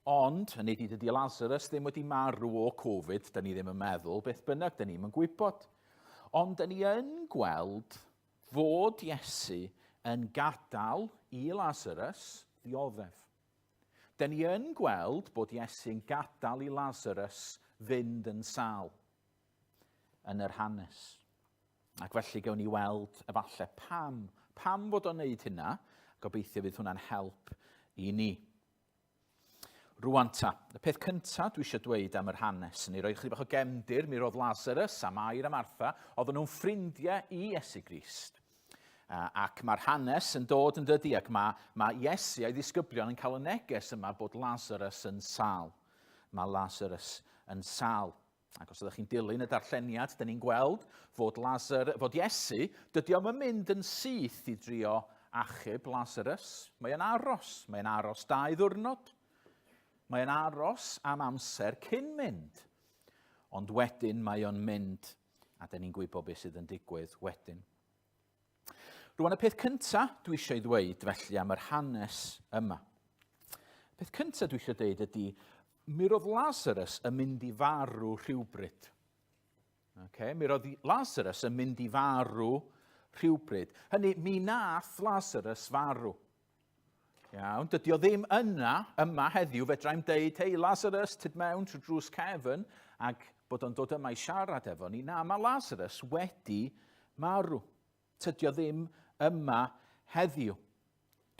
ond, hynny ydy, dydy Lazarus ddim wedi marw o Covid, da ni ddim yn meddwl, beth bynnag, da ni'm yn gwybod. Ond da ni yn gweld fod Iesu yn gadael i Lazarus ddioddef. Da ni yn gweld bod Iesu'n gadael i Lazarus fynd yn sâl yn yr hanes. Ac felly gawn ni weld efallai pam, pam fod o'n neud hynna. Gobeithio fydd hwnna'n help i ni. Rwan ta, y peth cyntaf dwi eisiau dweud am yr hanes, ni roi chydig bach o gefndir, mi roedd Lazarus a Mair a Martha, oedden nhw'n ffrindiau i Iesu Grist. Ac mae'r hanes yn dod yn dydy, ac mae, mae Iesu a'i ddisgyblion yn cael y neges yma bod Lazarus yn sal. Mae Lazarus yn sal. Ac os ydych chi'n dilyn y darlleniad, dyn ni'n gweld fod, Lazar, fod Iesu, dydy o'm yn mynd yn syth i drio achub Lazarus. Mae o'n aros. Mae o'n aros dau ddwrnod. Mae o'n aros am amser cyn mynd. Ond wedyn mae o'n mynd, a dyn ni'n gwybod beth sydd yn digwydd wedyn. Rwan, y peth cyntaf dwi eisiau ei ddweud felly am yr hanes yma. Y peth cyntaf dwi eisiau dweud ydy, mi roedd Lazarus yn mynd i farw rhywbryd. Okay? Mi roedd Lazarus yn mynd i farw rhywbryd. Hynny, mi nath Lazarus farw. Iawn, dydy o ddim yna, yma heddiw, fedrai'm deud, hei Lazarus, tyd mewn trwy drws cefn, ac bod o'n dod yma i siarad efo ni. Na, mae Lazarus wedi marw. Tydy o ddim yma heddiw.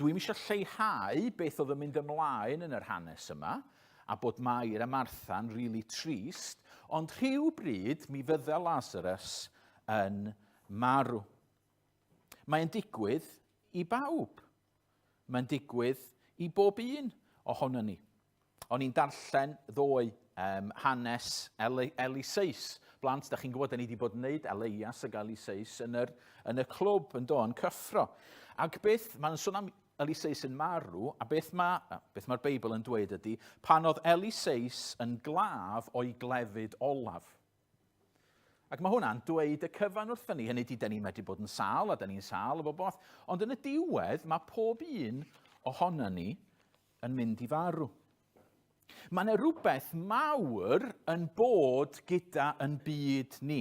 Dwi'm eisiau lleihau beth oedd yn mynd ymlaen yn yr hanes yma, a bod Mair a Martha'n rili trist, ond rhyw bryd mi fydde Lazarus yn marw. Mae'n digwydd i bawb. Mae'n digwydd i bob un ohono ni. O'n i'n darllen ddoe um, hanes Eli, Eliseus. Blant, da chi'n gwybod, da ni wedi bod yn gwneud Elias ac Eliseus yn, yr, yn y clwb yn do, yn cyffro. Ac beth, mae'n sôn am Eliseus yn marw, a beth mae'r beth mae'r Beibl yn dweud ydy, pan oedd Eliseus yn glaf o'i glefyd olaf. Ac mae hwnna'n dweud y cyfan wrthyn ni. Hynny ydy, da ni'n medru bod yn sâl, a da ni'n sâl o bob modd. Ond yn y diwedd, mae pob un ohono ni yn mynd i farw. Mae yna rhywbeth mawr yn bod gyda yn byd ni.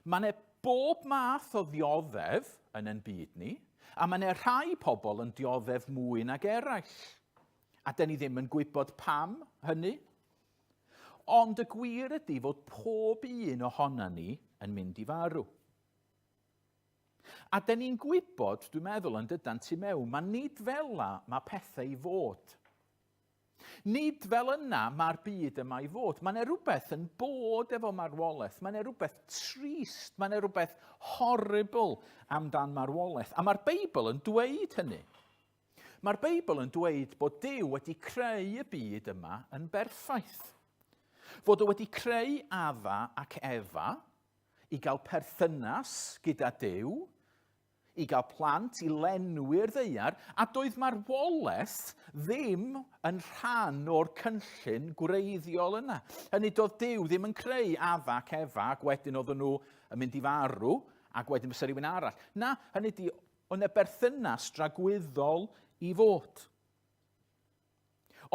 Mae yna bob math o ddioddef yn yn byd ni, a mae yna rhai pobl yn dioddef mwy nag eraill. A dyn ni ddim yn gwybod pam hynny. Ond y gwir ydy fod pob un ohono ni yn mynd i farw. A dyn ni'n gwybod, dwi'n meddwl, yn dydan tu mewn, mae nid fel la mae pethau i fod. Nid fel yna mae'r byd yma i fod. Mae yna rhywbeth yn bod efo marwolaeth. Mae yna rhywbeth trist, mae yna rhywbeth horrible amdan marwolaeth. A mae'r Beibl yn dweud hynny. Mae'r Beibl yn dweud bod Duw wedi creu y byd yma yn berffaith. Fod o wedi creu Adda ac Efa i gael perthynas gyda Duw, i gael plant i lenwi'r ddaear, a doedd marwolaeth ddim yn rhan o'r cynllun gwreiddiol yna. Hynny doedd Duw ddim yn creu Adda ac Efa ac wedyn oedden nhw yn mynd i farw ac wedyn fysa rhywun arall. Na, hynny di, oedd yna berthynas dragwyddol i fod.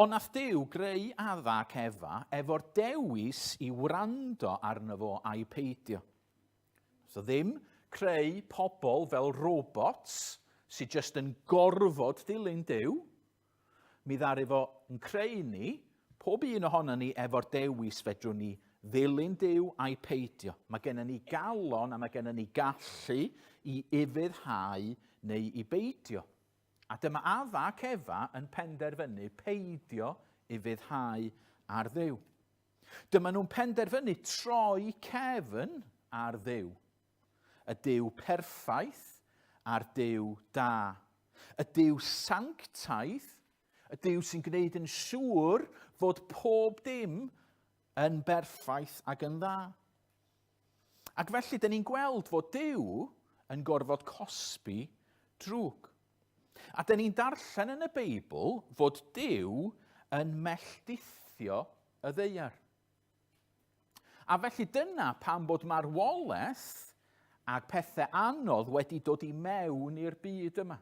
Ond nath Duw greu Adda ac Efa efo'r dewis i wrando arno fo a'i peidio. So ddim creu pobl fel robots sydd jyst yn gorfod dilyn Duw. Mi ddaru fo yn creu ni, pob un ohono ni efo'r dewis fedrwn ni ddilyn Duw a'i peidio. Mae gennym ni galon a mae gennym ni gallu i ufuddhau neu i beidio. A dyma Adda ac Efa yn penderfynu peidio ufuddhau ar Dduw. Dyma nhw'n penderfynu troi cefn ar Dduw. Y Duw perffaith a'r Duw da. Y Duw sanctaidd, y Duw sy'n gwneud yn siŵr fod pob dim yn berffaith ac yn dda. Ac felly, dyn ni'n gweld fod Duw yn gorfod cosbi drwg. A dyn ni'n darllen yn y Beibl fod Duw yn melldithio y ddeiar. A felly dyna pam bod marwolaeth ac pethau anodd wedi dod i mewn i'r byd yma.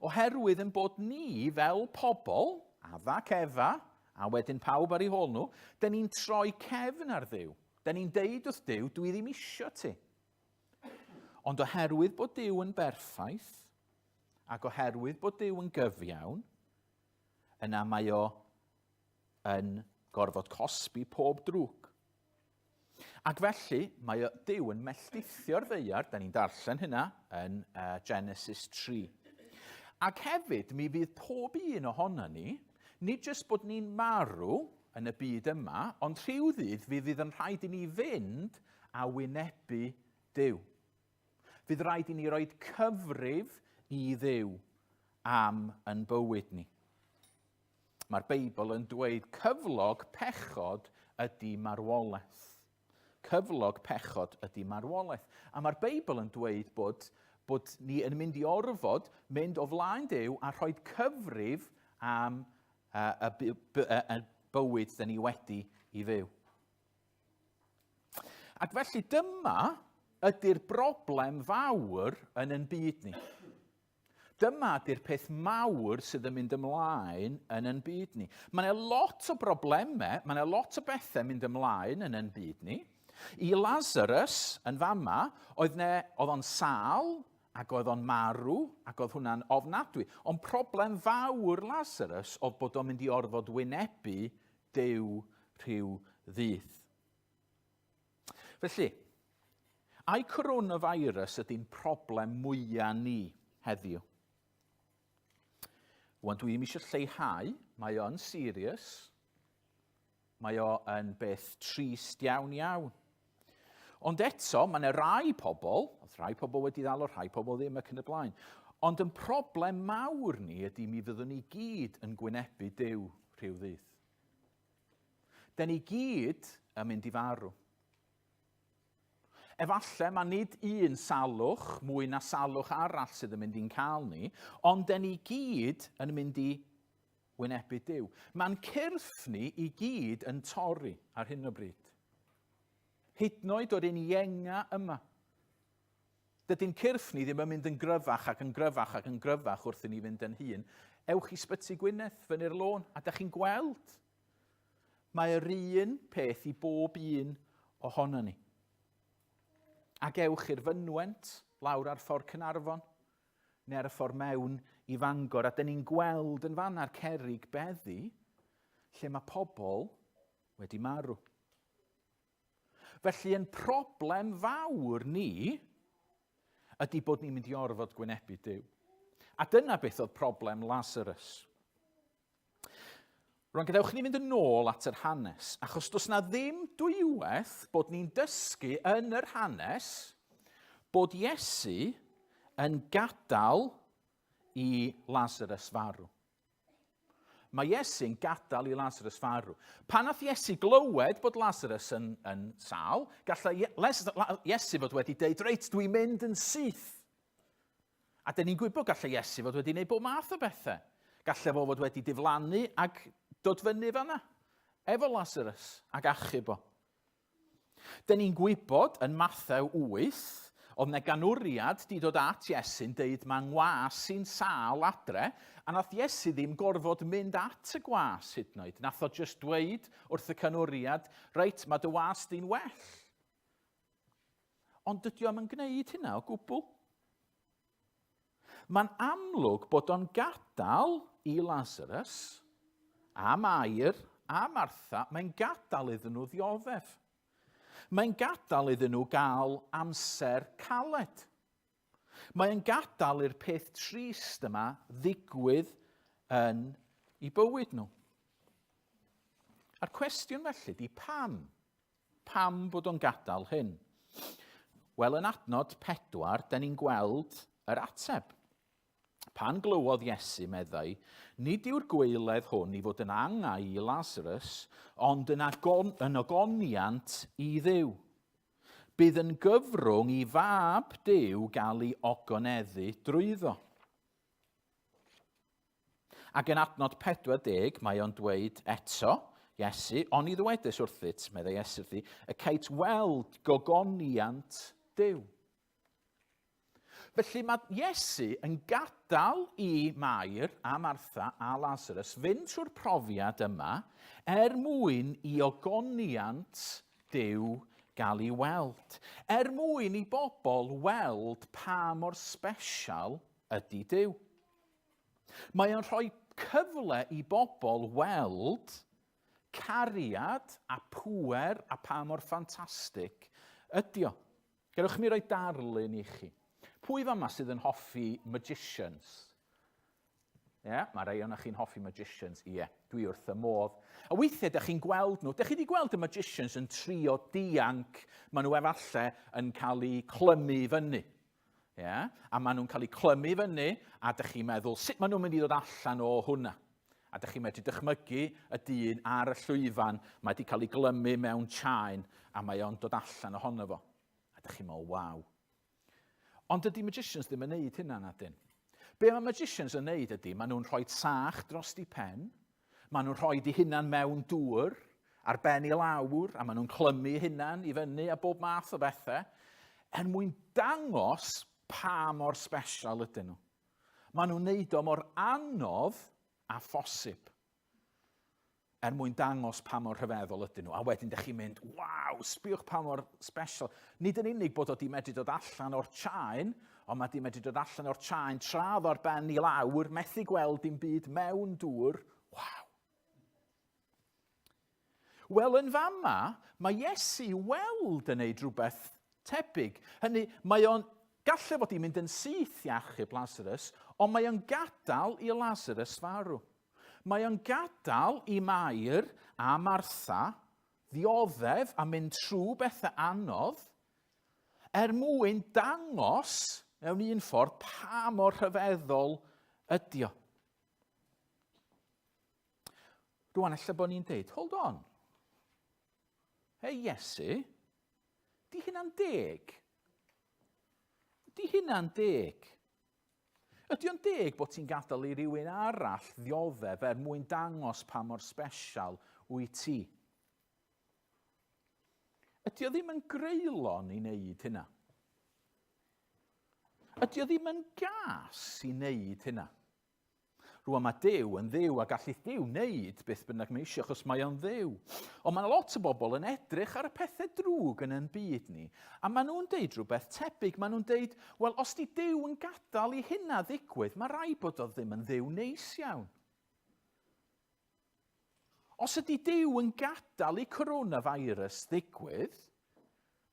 Oherwydd yn bod ni fel pobl, Adda ac Efa, a wedyn pawb ar eu hôl nhw, dyn ni'n troi cefn ar Dduw. Dyn ni'n deud wrth Duw, dwi ddim isio ti. Ond oherwydd bod Duw yn berffaith, ac oherwydd bod Duw yn gyfiawn, yna mae o yn gorfod cosbi pob drwg. Ac felly, mae Duw yn melltithio'r ddeiar, da ni'n darllen hynna yn uh, Genesis 3. Ac hefyd, mi fydd pob un ohono ni, nid jyst bod ni'n marw yn y byd yma, ond rhyw ddydd fi fydd yn rhaid i ni fynd a wynebu Duw. Fydd rhaid i ni roed cyfrif i Dduw am yn bywyd ni. Mae'r Beibl yn dweud cyflog pechod ydy marwolaeth. Cyflog pechod ydy marwolaeth. A mae'r Beibl yn dweud bod, bod ni yn mynd i orfod mynd o flaen Duw a rhoi cyfrif am uh, y, y, y bywyd dyn ni wedi i fyw. Ac felly dyma ydy'r broblem fawr yn yn byd ni. Dyma ydy'r peth mawr sydd yn mynd ymlaen yn yn byd ni. Mae yna lot o broblemau, mae yna lot o bethau mynd ymlaen yn yn byd ni. I Lazarus yn fama, oedd, ne, oedd o'n sal ac oedd o'n marw ac oedd hwnna'n ofnadwy. Ond problem fawr Lazarus oedd bod o'n mynd i orfod wynebu Duw rhyw ddydd. Felly, ai coronavirus ydy'n problem mwyaf ni heddiw? Wan dwi ddim eisiau lleihau, mae o'n serious. Mae o yn beth trist iawn iawn. Ond eto, mae yna rai pobl, oedd rhai pobl wedi ddal o, rhai pobl ddim ac yn y blaen. Ond yn problem mawr ni ydy mi fyddwn ni gyd yn gwynebu Duw rhyw ddydd. Da ni gyd yn mynd i farw. Efallai mae nid un salwch mwy na salwch arall sydd yn mynd i'n cael ni, ond da ni gyd yn mynd i wynebu Duw. Mae'n cyrff ni i gyd yn torri ar hyn o bryd. Hyd yn oed o'r un ienga yma. Dydy'n cyrff ni ddim yn mynd yn gryfach ac yn gryfach ac yn gryfach wrth i ni fynd yn hŷn. Ewch i Sbyty Gwynedd, fyny'r lôn, a da chi'n gweld. Mae'r un peth i bob un ohono ni. Ac ewch i'r fynwent, lawr ar ffordd Cynarfon, neu ar y ffordd mewn i Fangor, a dyn ni'n gweld yn fanna'r cerrig beddi lle mae pobl wedi marw. Felly yn problem fawr ni ydy bod ni'n mynd i orfod gwynebu Duw. A dyna beth oedd problem Lazarus. Rwan, gadewch ni fynd yn ôl at yr hanes, achos does na ddim dwywaith bod ni'n dysgu yn yr hanes bod Iesu yn gadael i Lazarus farw. Mae Iesu'n gadael i Lazarus farw. Pan nath Iesu glywed bod Lazarus yn, yn sâl, gallai Iesu fod wedi deud, reit, dwi'n mynd yn syth. A dyn ni'n gwybod gallai Iesu fod wedi gwneud bob math o bethau. Gallai fo fod wedi diflannu ac dod fyny fanna, efo Lazarus, ac achub o. Dyn ni'n gwybod yn Mathew 8, oedd 'na ganwriad 'di dod at Iesu'n deud mae ngwas i'n sâl adre, a nath Iesu ddim gorfod mynd at y gwas hyd yn oed. Nath o jyst dweud wrth y canwriad, reit, mae dy was di'n well. Ond dydy o'm yn gwneud hynna o gwbl. Mae'n amlwg bod o'n gadael i Lazarus a Mair a Martha, mae'n gadael iddyn nhw ddioddef. Mae'n gadael iddyn nhw gael amser caled. Mae'n gadael i'r peth trist yma ddigwydd yn i bywyd nhw. A'r cwestiwn felly di pam? Pam bod o'n gadael hyn? Wel, yn adnod 4, da ni'n gweld yr ateb. Pan glywodd Iesu, meddai, nid yw'r gwaeledd hwn i fod yn angau i Lazarus, ond yn, agon, yn ogoniant i Dduw. Bydd yn gyfrwng i fab Duw gael ei ogoneddu drwyddo. Ac yn adnod 40, mae o'n dweud eto, Iesu, oni ddywedais wrthyt, meddai Iesu wrthi, y cait weld gogoniant Duw. Felly mae Iesu yn gadael i Mair a Martha a Lazarus fynd trwy'r profiad yma er mwyn i ogoniant Duw gael ei weld. Er mwyn i bobl weld pa mor sbesial ydy Duw. Mae o'n rhoi cyfle i bobl weld cariad a pŵer a pa mor ffantastig ydy o. Gadewch mi roi darlun i chi. Pwy fama sydd yn hoffi magicians? Ie, yeah, mae rhai o'na chi'n hoffi magicians. Ie, yeah, dwi wrth y modd. A weithiau, da chi'n gweld nhw, da chi wedi gweld y magicians yn trio dianc, maen nhw efallai yn cael eu clymu fyny. Ie? A maen nhw'n cael eu clymu fyny, a dych chi'n meddwl, sut maen nhw'n mynd i ddod allan o hwnna? A dych chi'n medru dychmygu y dyn ar y llwyfan, mae wedi cael ei glymu mewn chaen, a mae o'n dod allan ohono fo. A dych chi'n meddwl, waw. Ond dydy magicians ddim yn neud hynna, nadyn. Be mae magicians yn neud ydy, maen nhw'n rhoi sach dros di pen, Maen nhw'n rhoi eu hunan mewn dŵr, ar ben i lawr, a maen nhw'n clymu eu hunan i fyny a bob math o bethau, er mwyn dangos pa mor sbesial ydyn nhw. Maen nhw'n neud o mor anodd a phosib er mwyn dangos pa mor rhyfeddol ydyn nhw. A wedyn ydych chi'n mynd, waw, sbiwch pa mor special. Nid yn unig bod o di medru dod allan o'r chaen, Ond mae 'di medru dod allan o'r chaen tra oedd ar ben i lawr, methu gweld dim byd mewn dŵr. Waw! Wel, yn fama, mae Iesu i weld yn neud rhywbeth tebyg. Hynny, mae o'n gallu fod i mynd yn syth i achub Lazarus, Ond mae o'n gadael i Lazarus farw. Mae o'n gadael i Mair a Martha ddioddef a mynd trwy bethau anodd er mwyn dangos mewn un ffordd pa mor rhyfeddol ydi o. Rwan, ella bod ni'n deud, hold on. Hei Iesu, di hynna'n deg? Di hynna'n deg? Ydy o'n deg bod ti'n gadael i rywun arall ddioddef er mwyn dangos pa mor sbesial wyt ti? Ydy o ddim yn greulon i wneud hynna? Ydy o ddim yn gas i wneud hynna? Rwan mae Duw yn Dduw a gallith Duw wneud beth bynnag mae eisiau achos mae o'n Dduw. Ond mae lot o bobl yn edrych ar y pethau drwg yn ein byd ni a maen nhw'n deud rhywbeth tebyg. Maen nhw'n deud, wel os di Duw yn gadael i hynna ddigwydd, mae rai bod o ddim yn Dduw neis iawn. Os ydy Duw yn gadael i coronavirus ddigwydd,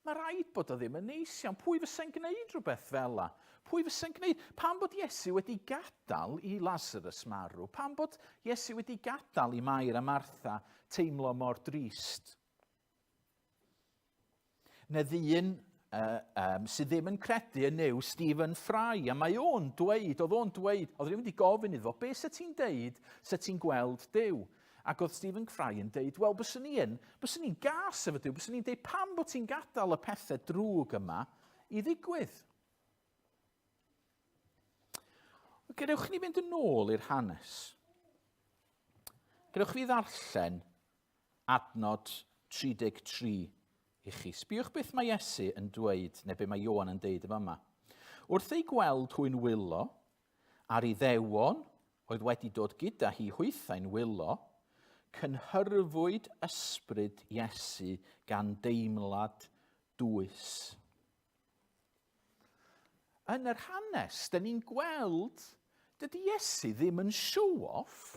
mae rhaid bod o ddim yn neis iawn. Pwy fysa'n gwneud rhywbeth fel la? Pwy fysa'n gwneud? Pam bod Iesu wedi gadael i Lazarus marw? Pam bod Iesu wedi gadael i Mair a Martha teimlo mor drist? Neu ddyn uh, um, sydd ddim yn credu yn Nuw, Stephen Fry, a mae o'n dweud, oedd o'n dweud, oedd rhywun wedi gofyn iddo fo, be sy ti'n deud sy ti'n gweld Duw? Ac oedd Stephen Fry yn deud, wel, byswn ni yn, byswn ni'n gas efo Duw, byswn ni'n deud pam bod ti'n gadael y pethau drwg yma i ddigwydd? Gadewch ni fynd yn ôl i'r hanes. Gadewch fi ddarllen adnod 33 i chi. Sbiwch beth mae Iesu yn dweud, neu beth mae Ioan yn deud yn fama. Wrth ei gweld hwy'n wylo, a'r Iddewon oedd wedi dod gyda hi hwythau'n wylo, cynhyrfwyd ysbryd Iesu gan deimlad dwys. Yn yr hanes, dyn ni'n gweld, dydy Iesu ddim yn show-off.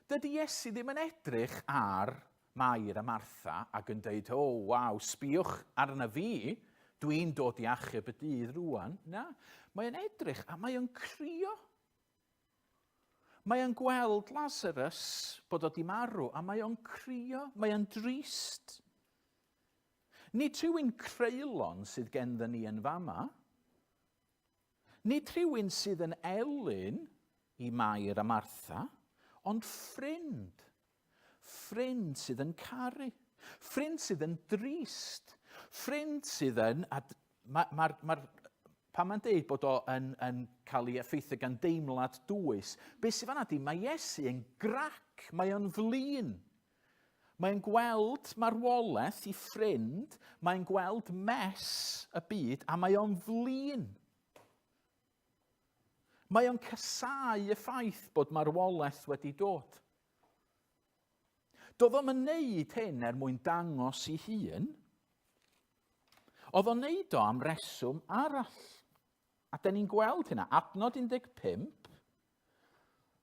Dydy Iesu ddim yn edrych ar Mair a Martha ac yn dweud, o, oh, waw, sbiwch arna fi, dwi'n dod i achub y dydd rwan. Na, mae'n edrych a mae o'n crio. Mae o'n gweld Lazarus bod o di marw a mae o'n crio, mae o'n drist. Nid rhywun creulon sydd genddo ni yn fama. Nid rhywun sydd yn elyn i Mair a Martha, ond ffrind. Ffrind sydd yn caru. Ffrind sydd yn drist. Ffrind sydd yn... A mae'r ma, ma, pan mae'n deud bod o yn, yn cael ei effeithio gan deimlad dwys, beth sydd fanna di, mae Iesu yn grac, mae o'n flin. Mae'n gweld marwolaeth i ffrind, mae'n gweld mess y byd a mae o'n flin. Mae o'n casáu y ffaith bod marwolaeth wedi dod. Doedd o'm yn neud hyn er mwyn dangos i hun. Oedd o'n neud o am reswm arall. A da ni'n gweld hynna. Adnod 15,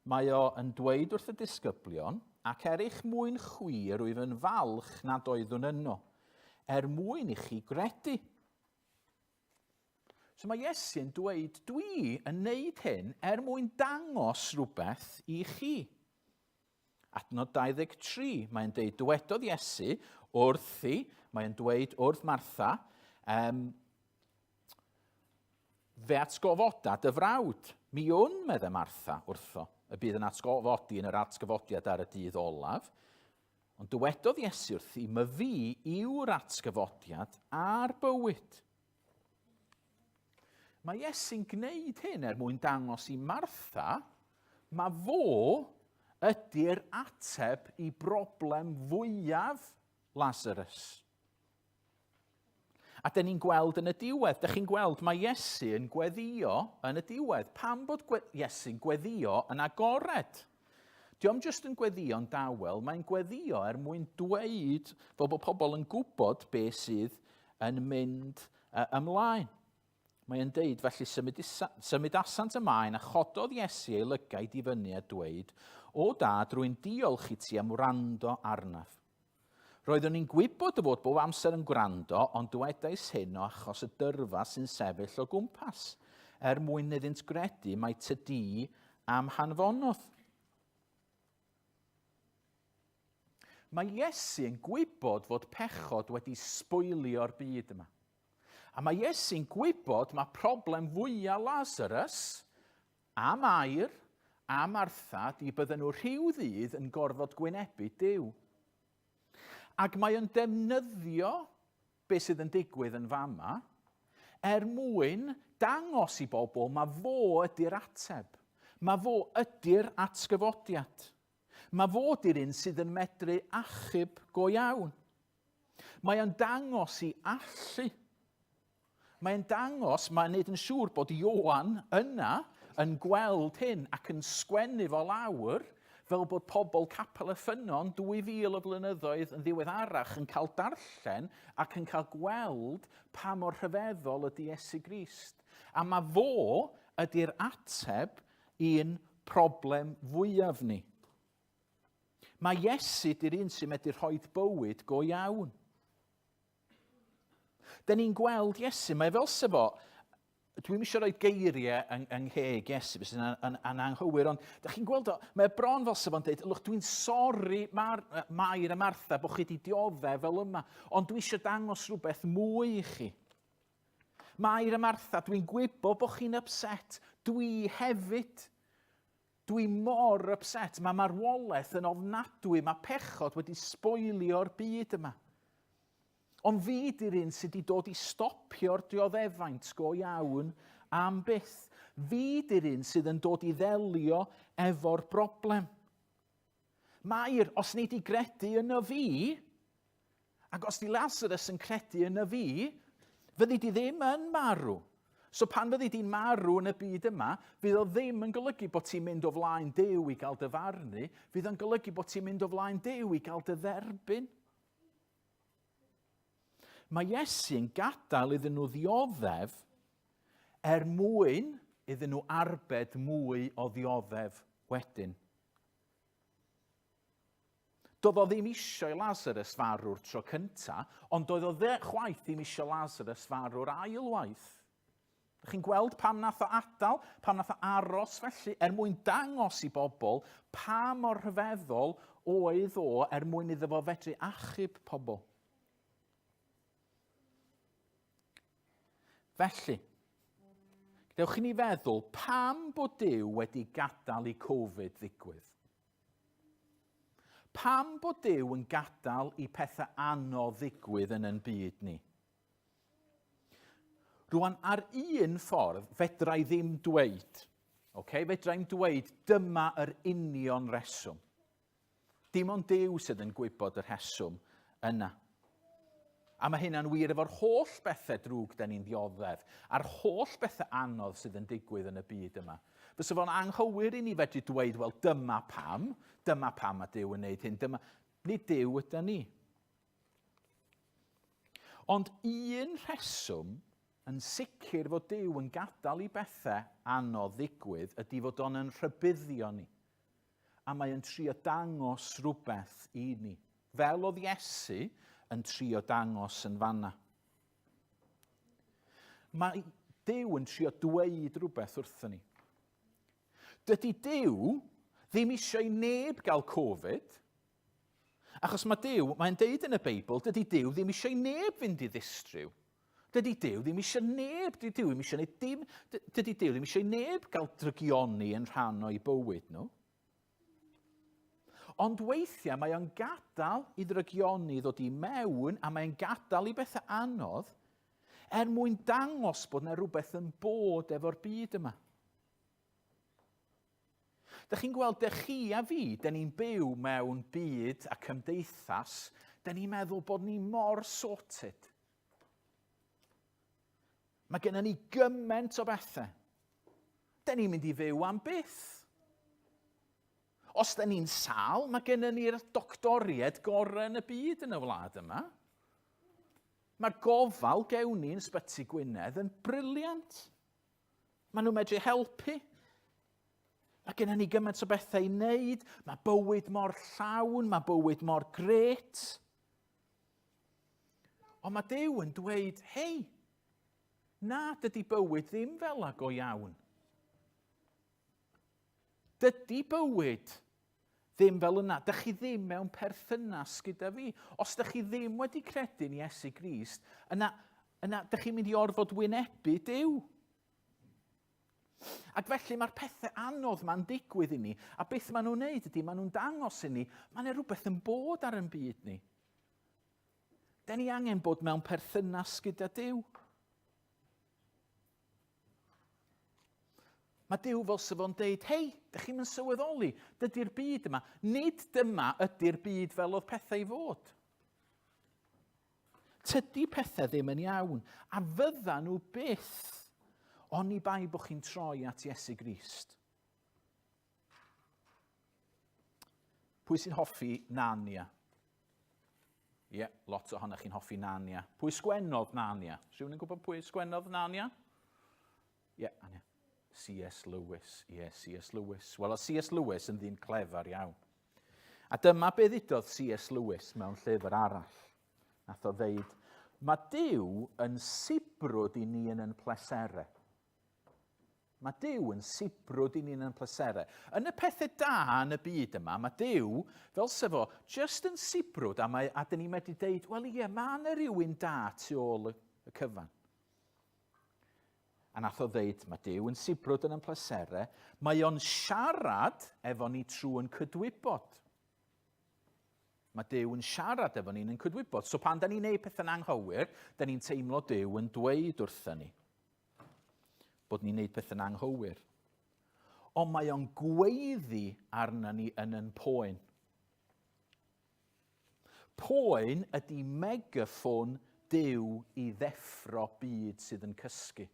Mae o yn dweud wrth y disgyblion, ac er eich mwyn chwi yr wyf yn falch nad oeddwn yno, er mwyn i chi gredu. So mae Iesu'n dweud, dwi yn neud hyn er mwyn dangos rhywbeth i chi. Adnod 23, mae'n deud, dywedodd Iesu wrthi, mae'n dweud wrth Martha, um, fe atgofoda dy frawd. Mi wn, medde Martha wrtho, y bydd yn atgofodi yn yr atgyfodiad ar y dydd olaf. Ond dywedodd Iesu wrthi, my fi yw'r atgyfodiad a'r bywyd. Mae Iesu'n gwneud hyn er mwyn dangos i Martha mae fo ydy'r ateb i broblem fwyaf Lazarus. A dyn ni'n gweld yn y diwedd, dych chi'n gweld mae Iesu yn gweddio yn y diwedd. Pam bod gwe Iesu'n gweddio yn agored? Dio'm jyst yn gweddïo'n dawel, mae'n gweddio er mwyn dweud fel bod pobl yn gwybod be sydd yn mynd ymlaen. Mae'n deud, felly symudasant ymlaen a chododd Iesu ei lygaid i fyny a dweud, O dad, rwy'n diolch i ti am wrando arnaf. Roeddwn i'n gwybod dy fod bob amser yn gwrando, ond dywedais hyn o achos y dyrfa sy'n sefyll o gwmpas, er mwyn iddynt gredu mai ty di am hanfonodd. Mae Iesu yn gwybod fod pechod wedi sbwylio'r byd yma. A mae Iesu'n gwybod mae problem fwyaf Lazarus a Mair a Martha di bydden nhw rhyw ddydd yn gorfod gwynebu Duw. Ac mae o'n defnyddio beth sydd yn digwydd yn fama er mwyn dangos i bobl mae fo ydy'r ateb. Mae fo ydy'r atgyfodiad. Mae fo ydy'r un sydd yn medru achub go iawn. Mae o'n dangos i allu. Mae'n dangos, mae'n neud yn siŵr bod Ioan yna yn gweld hyn ac yn sgwennu fo lawr fel bod pobl Capel y Ffynnon 2000 o flynyddoedd yn ddiweddarach yn cael darllen ac yn cael gweld pa mor rhyfeddol ydy Iesu Grist. A mae fo ydy'r ateb i'n problem fwyaf ni. Mae Iesu di'r un sy'n medru rhoi bywyd go iawn. Dyn ni'n gweld Iesu, mae fel se fo, dwi'n eisiau rhoi geiriau yng, yng ngheg Iesu, bys yn, yn, yn anghywir, ond da chi'n gweld o, mae bron fel se fo'n dweud, lwch, dwi'n sori Mar, Mair a Martha bod chi wedi dioddef fel yma, ond dwi eisiau dangos rhywbeth mwy i chi. Mair a Martha, dwi'n gwybod bod chi'n upset, dwi hefyd. Dwi mor upset, mae marwolaeth yn ofnadwy, mae pechod wedi sboilio'r byd yma. Ond fi di'r un sydd wedi dod i stopio'r dioddefaint go iawn am byth. Fi di'r un sydd yn dod i ddelio efo'r broblem. Mair, os nei di gredu yno fi, Ac os di Lazarus yn credu yn y fi, fyddi di ddim yn marw. So pan fyddi di'n marw yn y byd yma, fydd o ddim yn golygu bod ti'n mynd o flaen Duw i gael dy farnu, fydd o'n golygu bod ti'n mynd o flaen Duw i gael dy dderbyn. Mae Iesu yn gadael iddyn nhw ddioddef er mwyn iddyn nhw arbed mwy o ddioddef wedyn. Doedd o ddim eisiau i Lazarus farw'r tro cynta, ond doedd o dde chwaith ddim eisiau Lazarus farw'r ail waith. Chi'n gweld pam nath o adael, pam nath o aros felly, er mwyn dangos i bobl pa mor rhyfeddol oedd o er mwyn iddo fo fedru achub pobl. Felly, dewch i ni feddwl pam bod Duw wedi gadael i Covid ddigwydd. Pam bod Duw yn gadael i pethau anodd ddigwydd yn yn byd ni? Rwan, ar un ffordd, fedra i ddim dweud, okay? fedra i'm dweud dyma yr union reswm. Dim ond Duw sydd yn gwybod y rheswm yna. A mae hynna'n wir efo'r holl bethau drwg da ni'n ddioddef, a'r holl bethau anodd sydd yn digwydd yn y byd yma. Fysa fo'n anghywir i ni fedru dweud, wel, dyma pam, dyma pam mae Duw yn neud hyn, dyma... Nid Duw ydy ni. Ond un rheswm yn sicr fod Duw yn gadael i bethau anodd ddigwydd ydy fod o'n yn rhybuddio ni. A mae o'n trio dangos rhywbeth i ni. Fel oedd Iesu yn trio dangos yn fanna. Mae Duw yn trio dweud rhywbeth wrthyn ni. Dydy Duw ddim eisiau i neb gael Covid, achos mae Duw, mae'n deud yn y Beibl, dydy Duw ddim eisiau i neb fynd i ddistryw. Dydy Duw ddim eisiau neb, dydy Duw ddim eisiau neb, dim, dydy Duw ddim eisiau neb gael drygioni yn rhan o'i bywyd nhw. Ond weithiau mae o'n gadael i ddrygioni ddod i mewn a mae'n gadael i bethau anodd er mwyn dangos bod yna rhywbeth yn bod efo'r byd yma. Dych chi'n gweld, dych chi a fi, dyn ni'n byw mewn byd a cymdeithas, dyn ni'n meddwl bod ni mor sorted. Mae gennym ni gymaint o bethau. Dyn ni'n mynd i fyw am byth. Os dyn ni'n sal, mae gennym ni'r doctoried gorau yn y byd yn y wlad yma. Mae'r gofal gewn ni yn Ysbyty Gwynedd yn briliant. Maen nhw'n medru helpu. Mae gennym ni gymaint o bethau i wneud. Mae bywyd mor llawn, mae bywyd mor gret. Ond mae Duw yn dweud, hei, Na, dydy bywyd ddim fel la go iawn. Dydy bywyd ddim fel yna. Dych chi ddim mewn perthynas gyda fi. Os dych chi ddim wedi credu'n Iesu Grist, yna, yna dych chi'n mynd i orfod wynebu Duw. Ac felly mae'r pethau anodd ma'n digwydd i ni, a beth maen nhw'n neud ydy, maen nhw'n dangos i ni, mae yna rhywbeth yn bod ar yn byd ni. Da ni angen bod mewn perthynas gyda Duw. Mae Duw fel sef o'n deud, hei, dych chi'n mynd sylweddoli, dydy'r byd yma, nid dyma ydy'r byd fel oedd pethau i fod. Tydi pethau ddim yn iawn, a fydda nhw byth, oni bai bod chi'n troi at Iesu Grist. Pwy sy'n hoffi Narnia? Ie, yeah, lot ohonoch chi'n hoffi Narnia. Pwy sgwennodd Narnia? Rhywun yn gwybod pwy sgwennodd Narnia? Ie, yeah, Anya. C.S. Lewis. Ie, yeah, C.S. Lewis. Wel, oedd C.S. Lewis yn ddyn clefar iawn. A dyma be ddudodd C.S. Lewis mewn llyfr arall. Nath o ddeud, mae Duw yn sibrwd i ni yn yn plesere. Mae Duw yn sibrwd i ni yn plesere. Yn y pethau da yn y byd yma, mae Duw, fel sef o, just yn sibrwd, a, mae, a dyn ni'n medru deud, wel ie, mae yna rhywun da tu ôl y, y cyfan. A nath o ddeud, mae Duw yn sibrwd yn yn plesere, mae o'n siarad efo ni trwy yn cydwybod. Mae Duw yn siarad efo ni'n yn cydwybod. So pan da ni'n neud pethau'n anghywir, da ni'n teimlo Duw yn dweud wrthyn ni bod ni'n neud pethau'n anghywir. Ond mae o'n gweiddi arna ni yn yn poen. Poen ydy megaffon Duw i ddeffro byd sydd yn cysgu.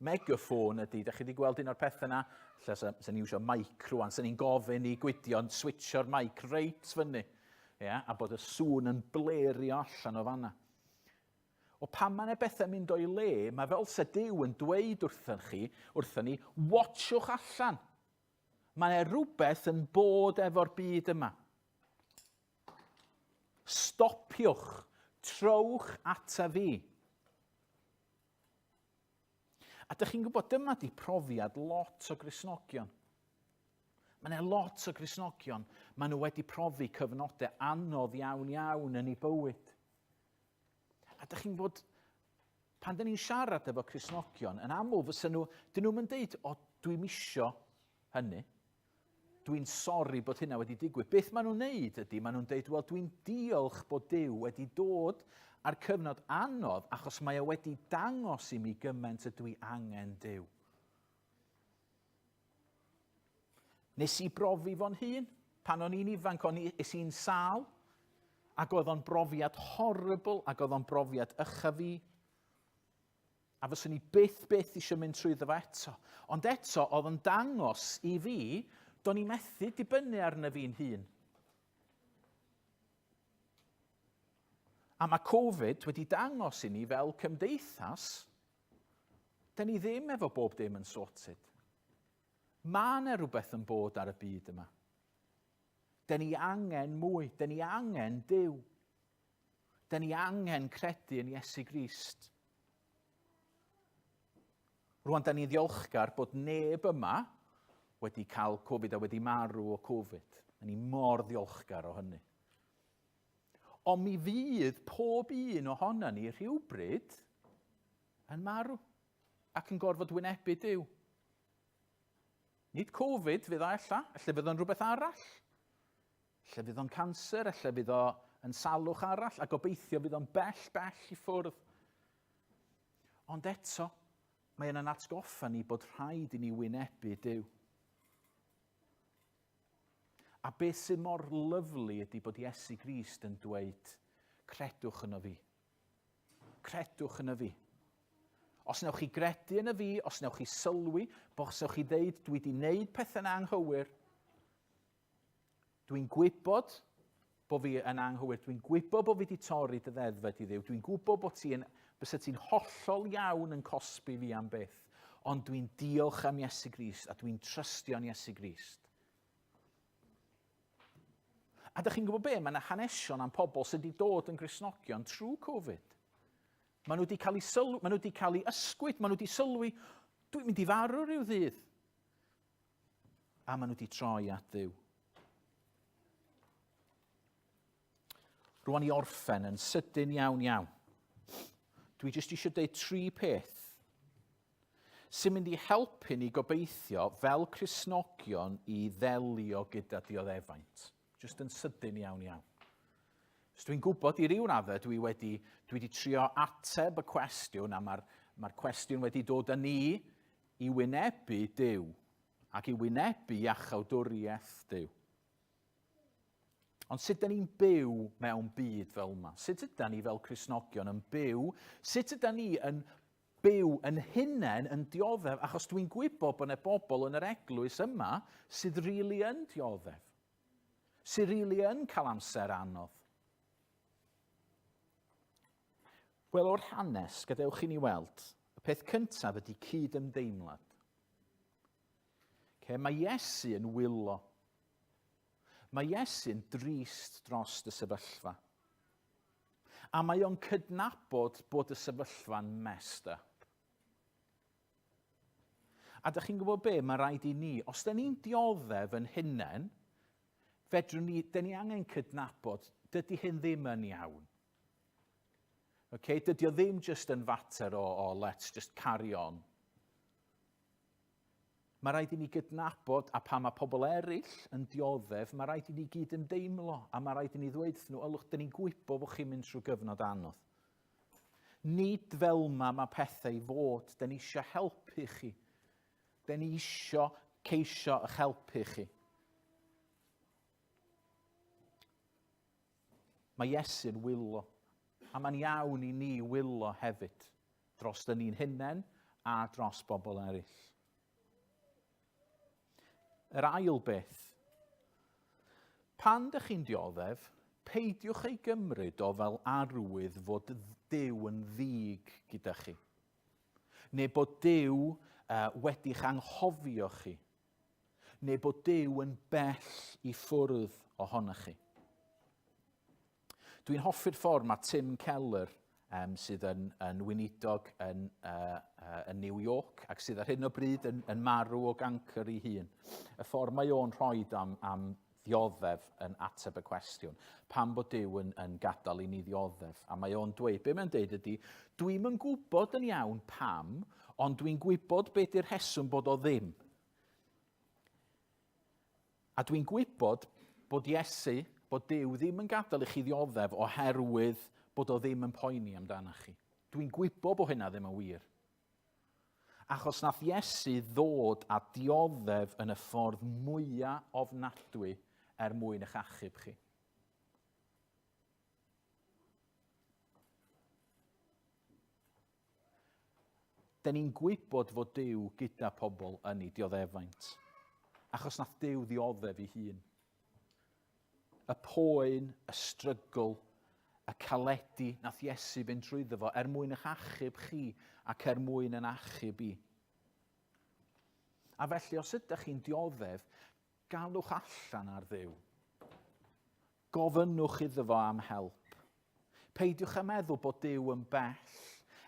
Megaffon ydy, da chi wedi gweld un o'r pethau yna, lle sa, sa ni'n iwsio mic rwan, sa ni'n gofyn i Gwydion switcho'r mic reit fyny, yeah, a bod y sŵn yn blerio allan o fanna. O pan mae yna bethau mynd o'i le, mae fel se Duw yn dweud wrthyn chi, wrthyn ni, watchwch allan. Mae yna rhywbeth yn bod efo'r byd yma. Stopiwch, trowch ata fi. A dych chi'n gwybod, dyma di profiad lot o Gristnogion. Mae yna lot o Gristnogion, maen nhw wedi profi cyfnodau anodd iawn iawn yn eu bywyd. A dych chi'n bod, pan dyn ni'n siarad efo Cristnogion, yn aml fysa nhw, dyn nhw'n mynd deud, o, dwi'n misio hynny. Dwi'n sori bod hynna wedi digwydd. Beth maen nhw'n neud ydy, maen nhw'n deud, wel, dwi'n diolch bod Duw wedi dod ar cyfnod anodd achos mae o wedi dangos i mi gymaint ydw i angen Duw. Nes i brofi fo'n hun. Pan o'n i'n ifanc, o'n i, es i'n sâl, ac oedd o'n brofiad horrible, ac oedd o'n brofiad ycha fi. A fyswn i byth, byth eisiau mynd trwyddo fo eto. Ond eto, oedd o'n dangos i fi, do'n i methu dibynnu arno fi'n hun. A mae Covid wedi dangos i ni fel cymdeithas, Da ni ddim efo bob dim yn sorted. Mae yna rhywbeth yn bod ar y byd yma. Da ni angen mwy. Da ni angen Duw. Da ni angen credu yn Iesu Grist. Rwan, da ni'n ddiolchgar bod neb yma wedi cael Covid a wedi marw o Covid. Da ni mor ddiolchgar o hynny. Ond mi fydd pob un ohono ni rhywbryd yn marw ac yn gorfod wynebu Duw. Nid Covid fydd o ella, ella fydd o'n rhywbeth arall. Ella fydd o'n canser, ella fydd o yn salwch arall, a gobeithio fydd o'n bell, bell i ffwrdd. Ond eto, mae yna'n atgoffa ni bod rhaid i ni wynebu Duw. A beth sydd mor lyflu ydy bod Iesu Grist yn dweud, credwch yno fi. Credwch yno fi. Os newch chi gredu yn y fi, os newch chi sylwi, os newch chi ddeud, dwi wedi wneud pethau'n anghywir, dwi'n gwybod bod fi yn anghywir, dwi'n gwybod bod fi wedi torri dy ddeddfau di Dduw, dwi'n gwybod bod ti'n, bysa ti'n hollol iawn yn cosbi fi am byth, ond dwi'n diolch am Iesu Grist a dwi'n trystio yn Iesu Grist. A dych chi'n gwybod be? Mae yna hanesion am pobl sydd wedi dod yn Gristnogion trwy Covid. Maen nhw wedi cael eu sylw, maen nhw wedi cael eu ysgwyd, maen nhw wedi sylwi, dwi'n mynd i farw rhyw ddydd. A maen nhw wedi troi at Dduw. Rwan i orffen yn sydyn iawn iawn. Dwi jyst eisiau dweud tri peth sy'n mynd i helpu ni gobeithio fel Cristnogion i ddelio gyda dioddefaint. Jyst yn sydyn iawn iawn. So dwi'n gwybod i ryw raddau dwi wedi, dwi wedi trio ateb y cwestiwn a mae'r mae cwestiwn wedi dod â ni i wynebu Duw ac i wynebu iachawdwriaeth Duw. Ond sut ydyn ni'n byw mewn byd fel yma? Sut ydyn ni fel Cristnogion yn byw? Sut ydyn ni yn byw yn hunain yn dioddef? Achos dwi'n gwybod bod yna bobl yn yr eglwys yma sydd rili really yn dioddef. Sydd rili really yn cael amser anodd. Wel, o'r hanes, gadewch i ni weld, y peth cyntaf ydy cyd-ymdeimlad. Okay, mae Iesu yn wylo. Mae Iesu'n drist dros y sefyllfa. A mae o'n cydnabod bod y sefyllfa'n messed up. A dych chi'n gwybod be, mae rhaid i ni, os da ni'n dioddef yn hunain, fedrwn ni, da ni angen cydnabod, dydy hyn ddim yn iawn. Okay, dydy o ddim just yn fater o, o let's just carry on. Mae rhaid i ni gydnabod, a pan mae pobl eraill yn dioddef, mae rhaid i ni gyd ymdeimlo, a mae rhaid i ni ddweud wrthyn nhw, ylwch, dyn ni'n gwybod bod chi'n mynd trwy gyfnod anodd. Nid fel yma mae pethau i fod, dyn ni eisiau helpu chi. Dyn ni eisiau ceisio eich helpu chi. Mae Iesu'n wylo, a mae'n iawn i ni wylo hefyd, dros dyn ni'n hunain a dros bobl eraill. Yr ail beth, pan dych chi'n dioddef, peidiwch ei gymryd o fel arwydd fod Duw yn ddig gyda chi. Neu bod Duw uh, wedi'ch anghofio chi. neu bod Duw yn bell i ffwrdd ohonoch chi. Dwi'n hoffi'r ffordd mae Tim Keller, um, sydd yn, yn weinidog yn, uh, uh, yn New York ac sydd ar hyn o bryd yn, yn marw o gancr ei hun. Y ffordd mae o'n rhoi am, am ddioddef yn ateb y cwestiwn. Pam bod Duw yn, yn gadael i ni ddioddef? A mae o'n dweud, be mae'n dweud ydy, dwi'n yn gwybod yn iawn pam, ond dwi'n gwybod be di'r rheswm bod o ddim. A dwi'n gwybod bod Iesu, bod Duw ddim yn gadael i chi ddioddef oherwydd bod o ddim yn poeni amdanoch chi. Dwi'n gwybod bod hynna ddim yn wir. Achos nath Iesu ddod a dioddef yn y ffordd mwyaf ofnadwy er mwyn eich achub chi. Dyn ni'n gwybod fod Duw gyda pobl yn ei dioddefaint, achos nath Duw ddioddef ei hun. Y poen, y strygl, y caledi nath Iesu fynd trwyddo fo er mwyn eich achub chi ac er mwyn yn achub i. A felly os ydych chi'n dioddef, Galwch allan ar Dduw. Gofynnwch iddo fo am help. Peidiwch â meddwl bod Duw yn bell.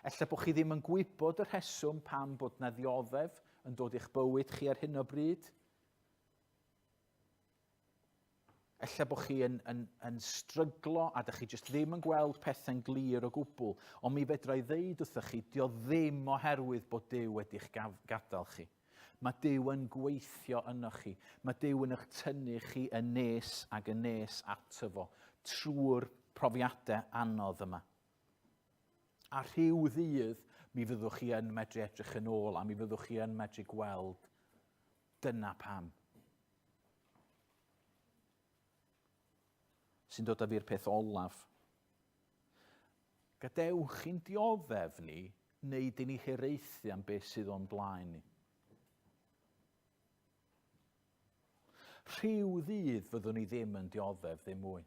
Ella bod chi ddim yn gwybod y rheswm pam bod na ddioddef yn dod i'ch bywyd chi ar hyn o bryd. Ella bod chi yn, yn, yn stryglo a dych chi jyst ddim yn gweld pethau'n glir o gwbl. Ond mi fedra i ddeud wrthych chi, dio ddim oherwydd bod Duw wedi'ch gadael chi. Mae Duw yn gweithio ynoch chi. Mae Duw yn eich tynnu chi yn nes ag yn nes ato fo trwy'r profiadau anodd yma. A rhyw ddydd mi fyddwch chi yn medru edrych yn ôl a mi fyddwch chi yn medru gweld dyna pam. Sy'n dod â fi'r peth olaf. Gadewch i'n dioddef ni wneud i ni hiraethu am beth sydd o'n blaen ni. Rhyw ddydd fyddwn ni ddim yn dioddef ddim mwy.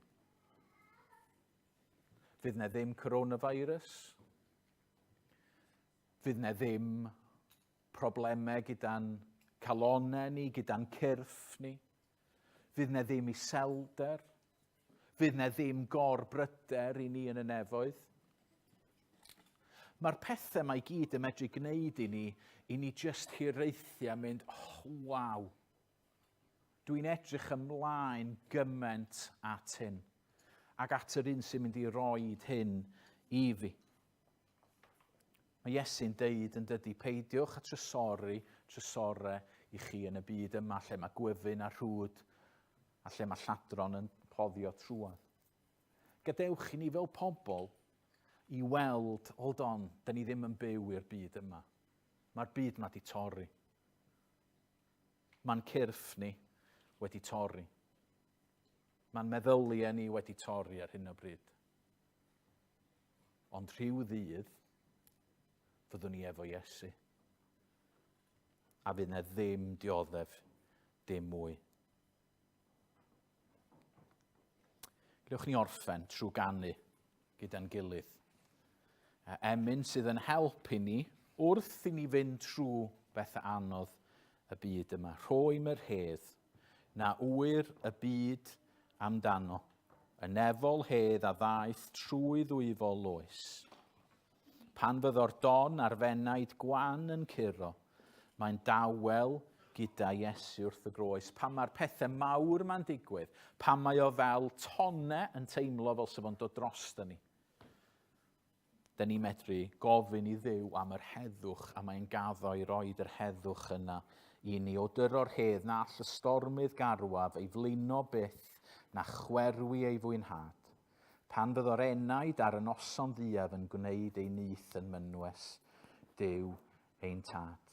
Fydd na ddim coronavirus. Fydd na ddim problemau gyda'n calonau ni, gyda'n cyrff ni. Fydd na ddim iselder. Fydd na ddim gorbryder i ni yn y nefoedd. Mae'r pethau mae gyd yn medru gwneud i ni, i ni just hiraethu a mynd, oh, waw, Dwi'n edrych ymlaen gymaint at hyn, ac at yr un sy'n mynd i roed hyn i fi. Mae Iesu'n deud yn dydy, peidiwch a trysori trysore i chi yn y byd yma lle mae gwyfyn a rhwd a lle mae lladron yn cloddio trwad. Gadewch i ni fel pobl i weld, hold on, da ni ddim yn byw i'r byd yma. Mae'r byd yma di torri. Mae'n cyrff ni wedi torri. Mae'n meddyliau ni wedi torri ar hyn o bryd. Ond rhyw ddydd, fyddwn ni efo Iesu. A fydd na ddim dioddef dim mwy. Gewch ni orffen trwy ganu gyda'n gilydd. Emyn sydd yn help i ni wrth i ni fynd trwy bethau anodd y byd yma. Rhoi yr hedd na ŵyr y byd amdano, y nefol hedd a ddaeth trwy ddwyfol loes. Pan fyddo'r don a'r fenaid gwan yn curo, mae'n dawel gyda Iesu wrth y groes. Pan mae'r pethau mawr ma'n digwydd, pan mae o fel tone yn teimlo fel sef o'n dod drosto ni. Dyn ni'n medru gofyn i Dduw am yr heddwch a mae'n gaddo i roed yr heddwch yna i ni. O dyro'r hedd na all y stormydd garwaf ei flino byth na chwerwi ei fwynhad. Pan fyddo'r enaid ar y noson dduaf yn gwneud ei nyth yn mynwes Duw ein Tad.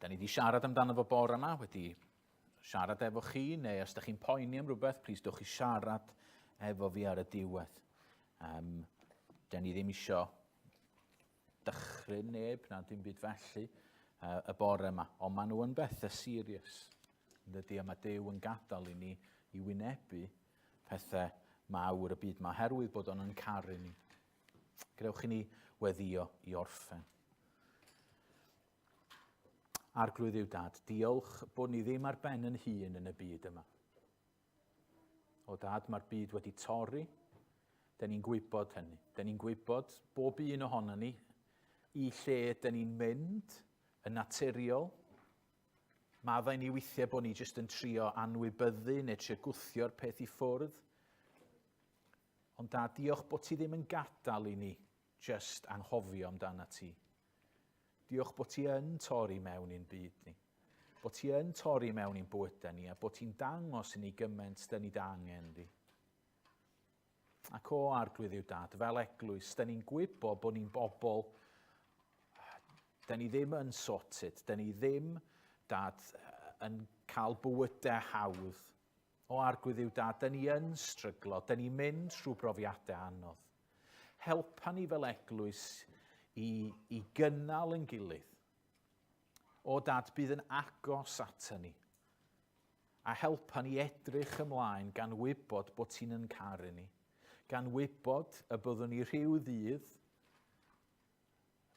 Da ni wedi siarad amdano fo bore yma, wedi siarad efo chi, neu os ydych chi'n poeni am rhywbeth, plis dewch i siarad efo fi ar y diwedd. Um, den ni ddim isio dychryn neb na dim byd felly uh, y bore yma, ond maen nhw yn bethau serious. Dydy, a mae Duw yn gadael i ni i wynebu pethau mawr y byd yma, oherwydd bod o'n yn caru ni. Grewch i ni weddio i orffen. Arglwydd yw dad, diolch bod ni ddim ar ben yn hun yn y byd yma. O dad, mae'r byd wedi torri. Da ni'n gwybod hynny. Da ni'n gwybod bob un ohono ni i lle da ni'n mynd yn naturiol. Maddau ni weithiau bod ni jyst yn trio anwybyddu neu trio gwthio'r peth i ffwrdd. Ond dad, diolch bod ti ddim yn gadael i ni jyst anghofio amdana ti. Diolch bod ti yn torri mewn i'n byd ni. Bod ti yn torri mewn i'n bywydau ni a bod ti'n dangos i ni gymaint da ni da angen di. Ac o arglwydd yw dad, fel eglwys, da ni'n gwybod bod ni'n bobl, da ni ddim yn sorted, da ni ddim, dad, yn cael bywydau hawdd. O Arglwydd yw dad, da ni yn stryglo, da ni'n mynd trwy brofiadau anodd. Helpa ni fel eglwys i, i gynnal yn gilydd. O dad, bydd yn agos ato ni. A helpa ni edrych ymlaen gan wybod bod ti'n yn caru ni. Gan wybod y byddwn ni rhyw ddydd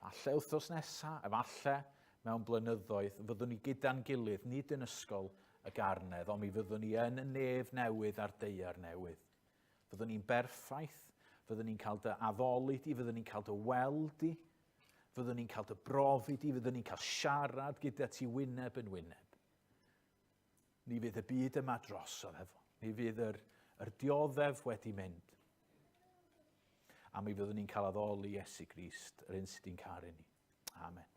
Falle wythnos nesa, efallai mewn blynyddoedd, fyddwn ni gyda'n gilydd, nid yn ysgol y garnedd, ond mi fyddwn ni yn y nef newydd a'r deiar newydd. Fyddwn ni'n berffaith, fyddwn ni'n cael dy addoli di, fyddwn ni'n cael dy weld di, fyddwn ni'n cael dy brofi di, fyddwn ni'n cael siarad gyda ti wyneb yn wyneb. Ni fydd y byd yma drosodd efo. Ni fydd yr, yr dioddef wedi mynd. A mi fyddwn ni'n cael addoli Iesu Grist, yr un sydd wedi'n caru ni. Amen.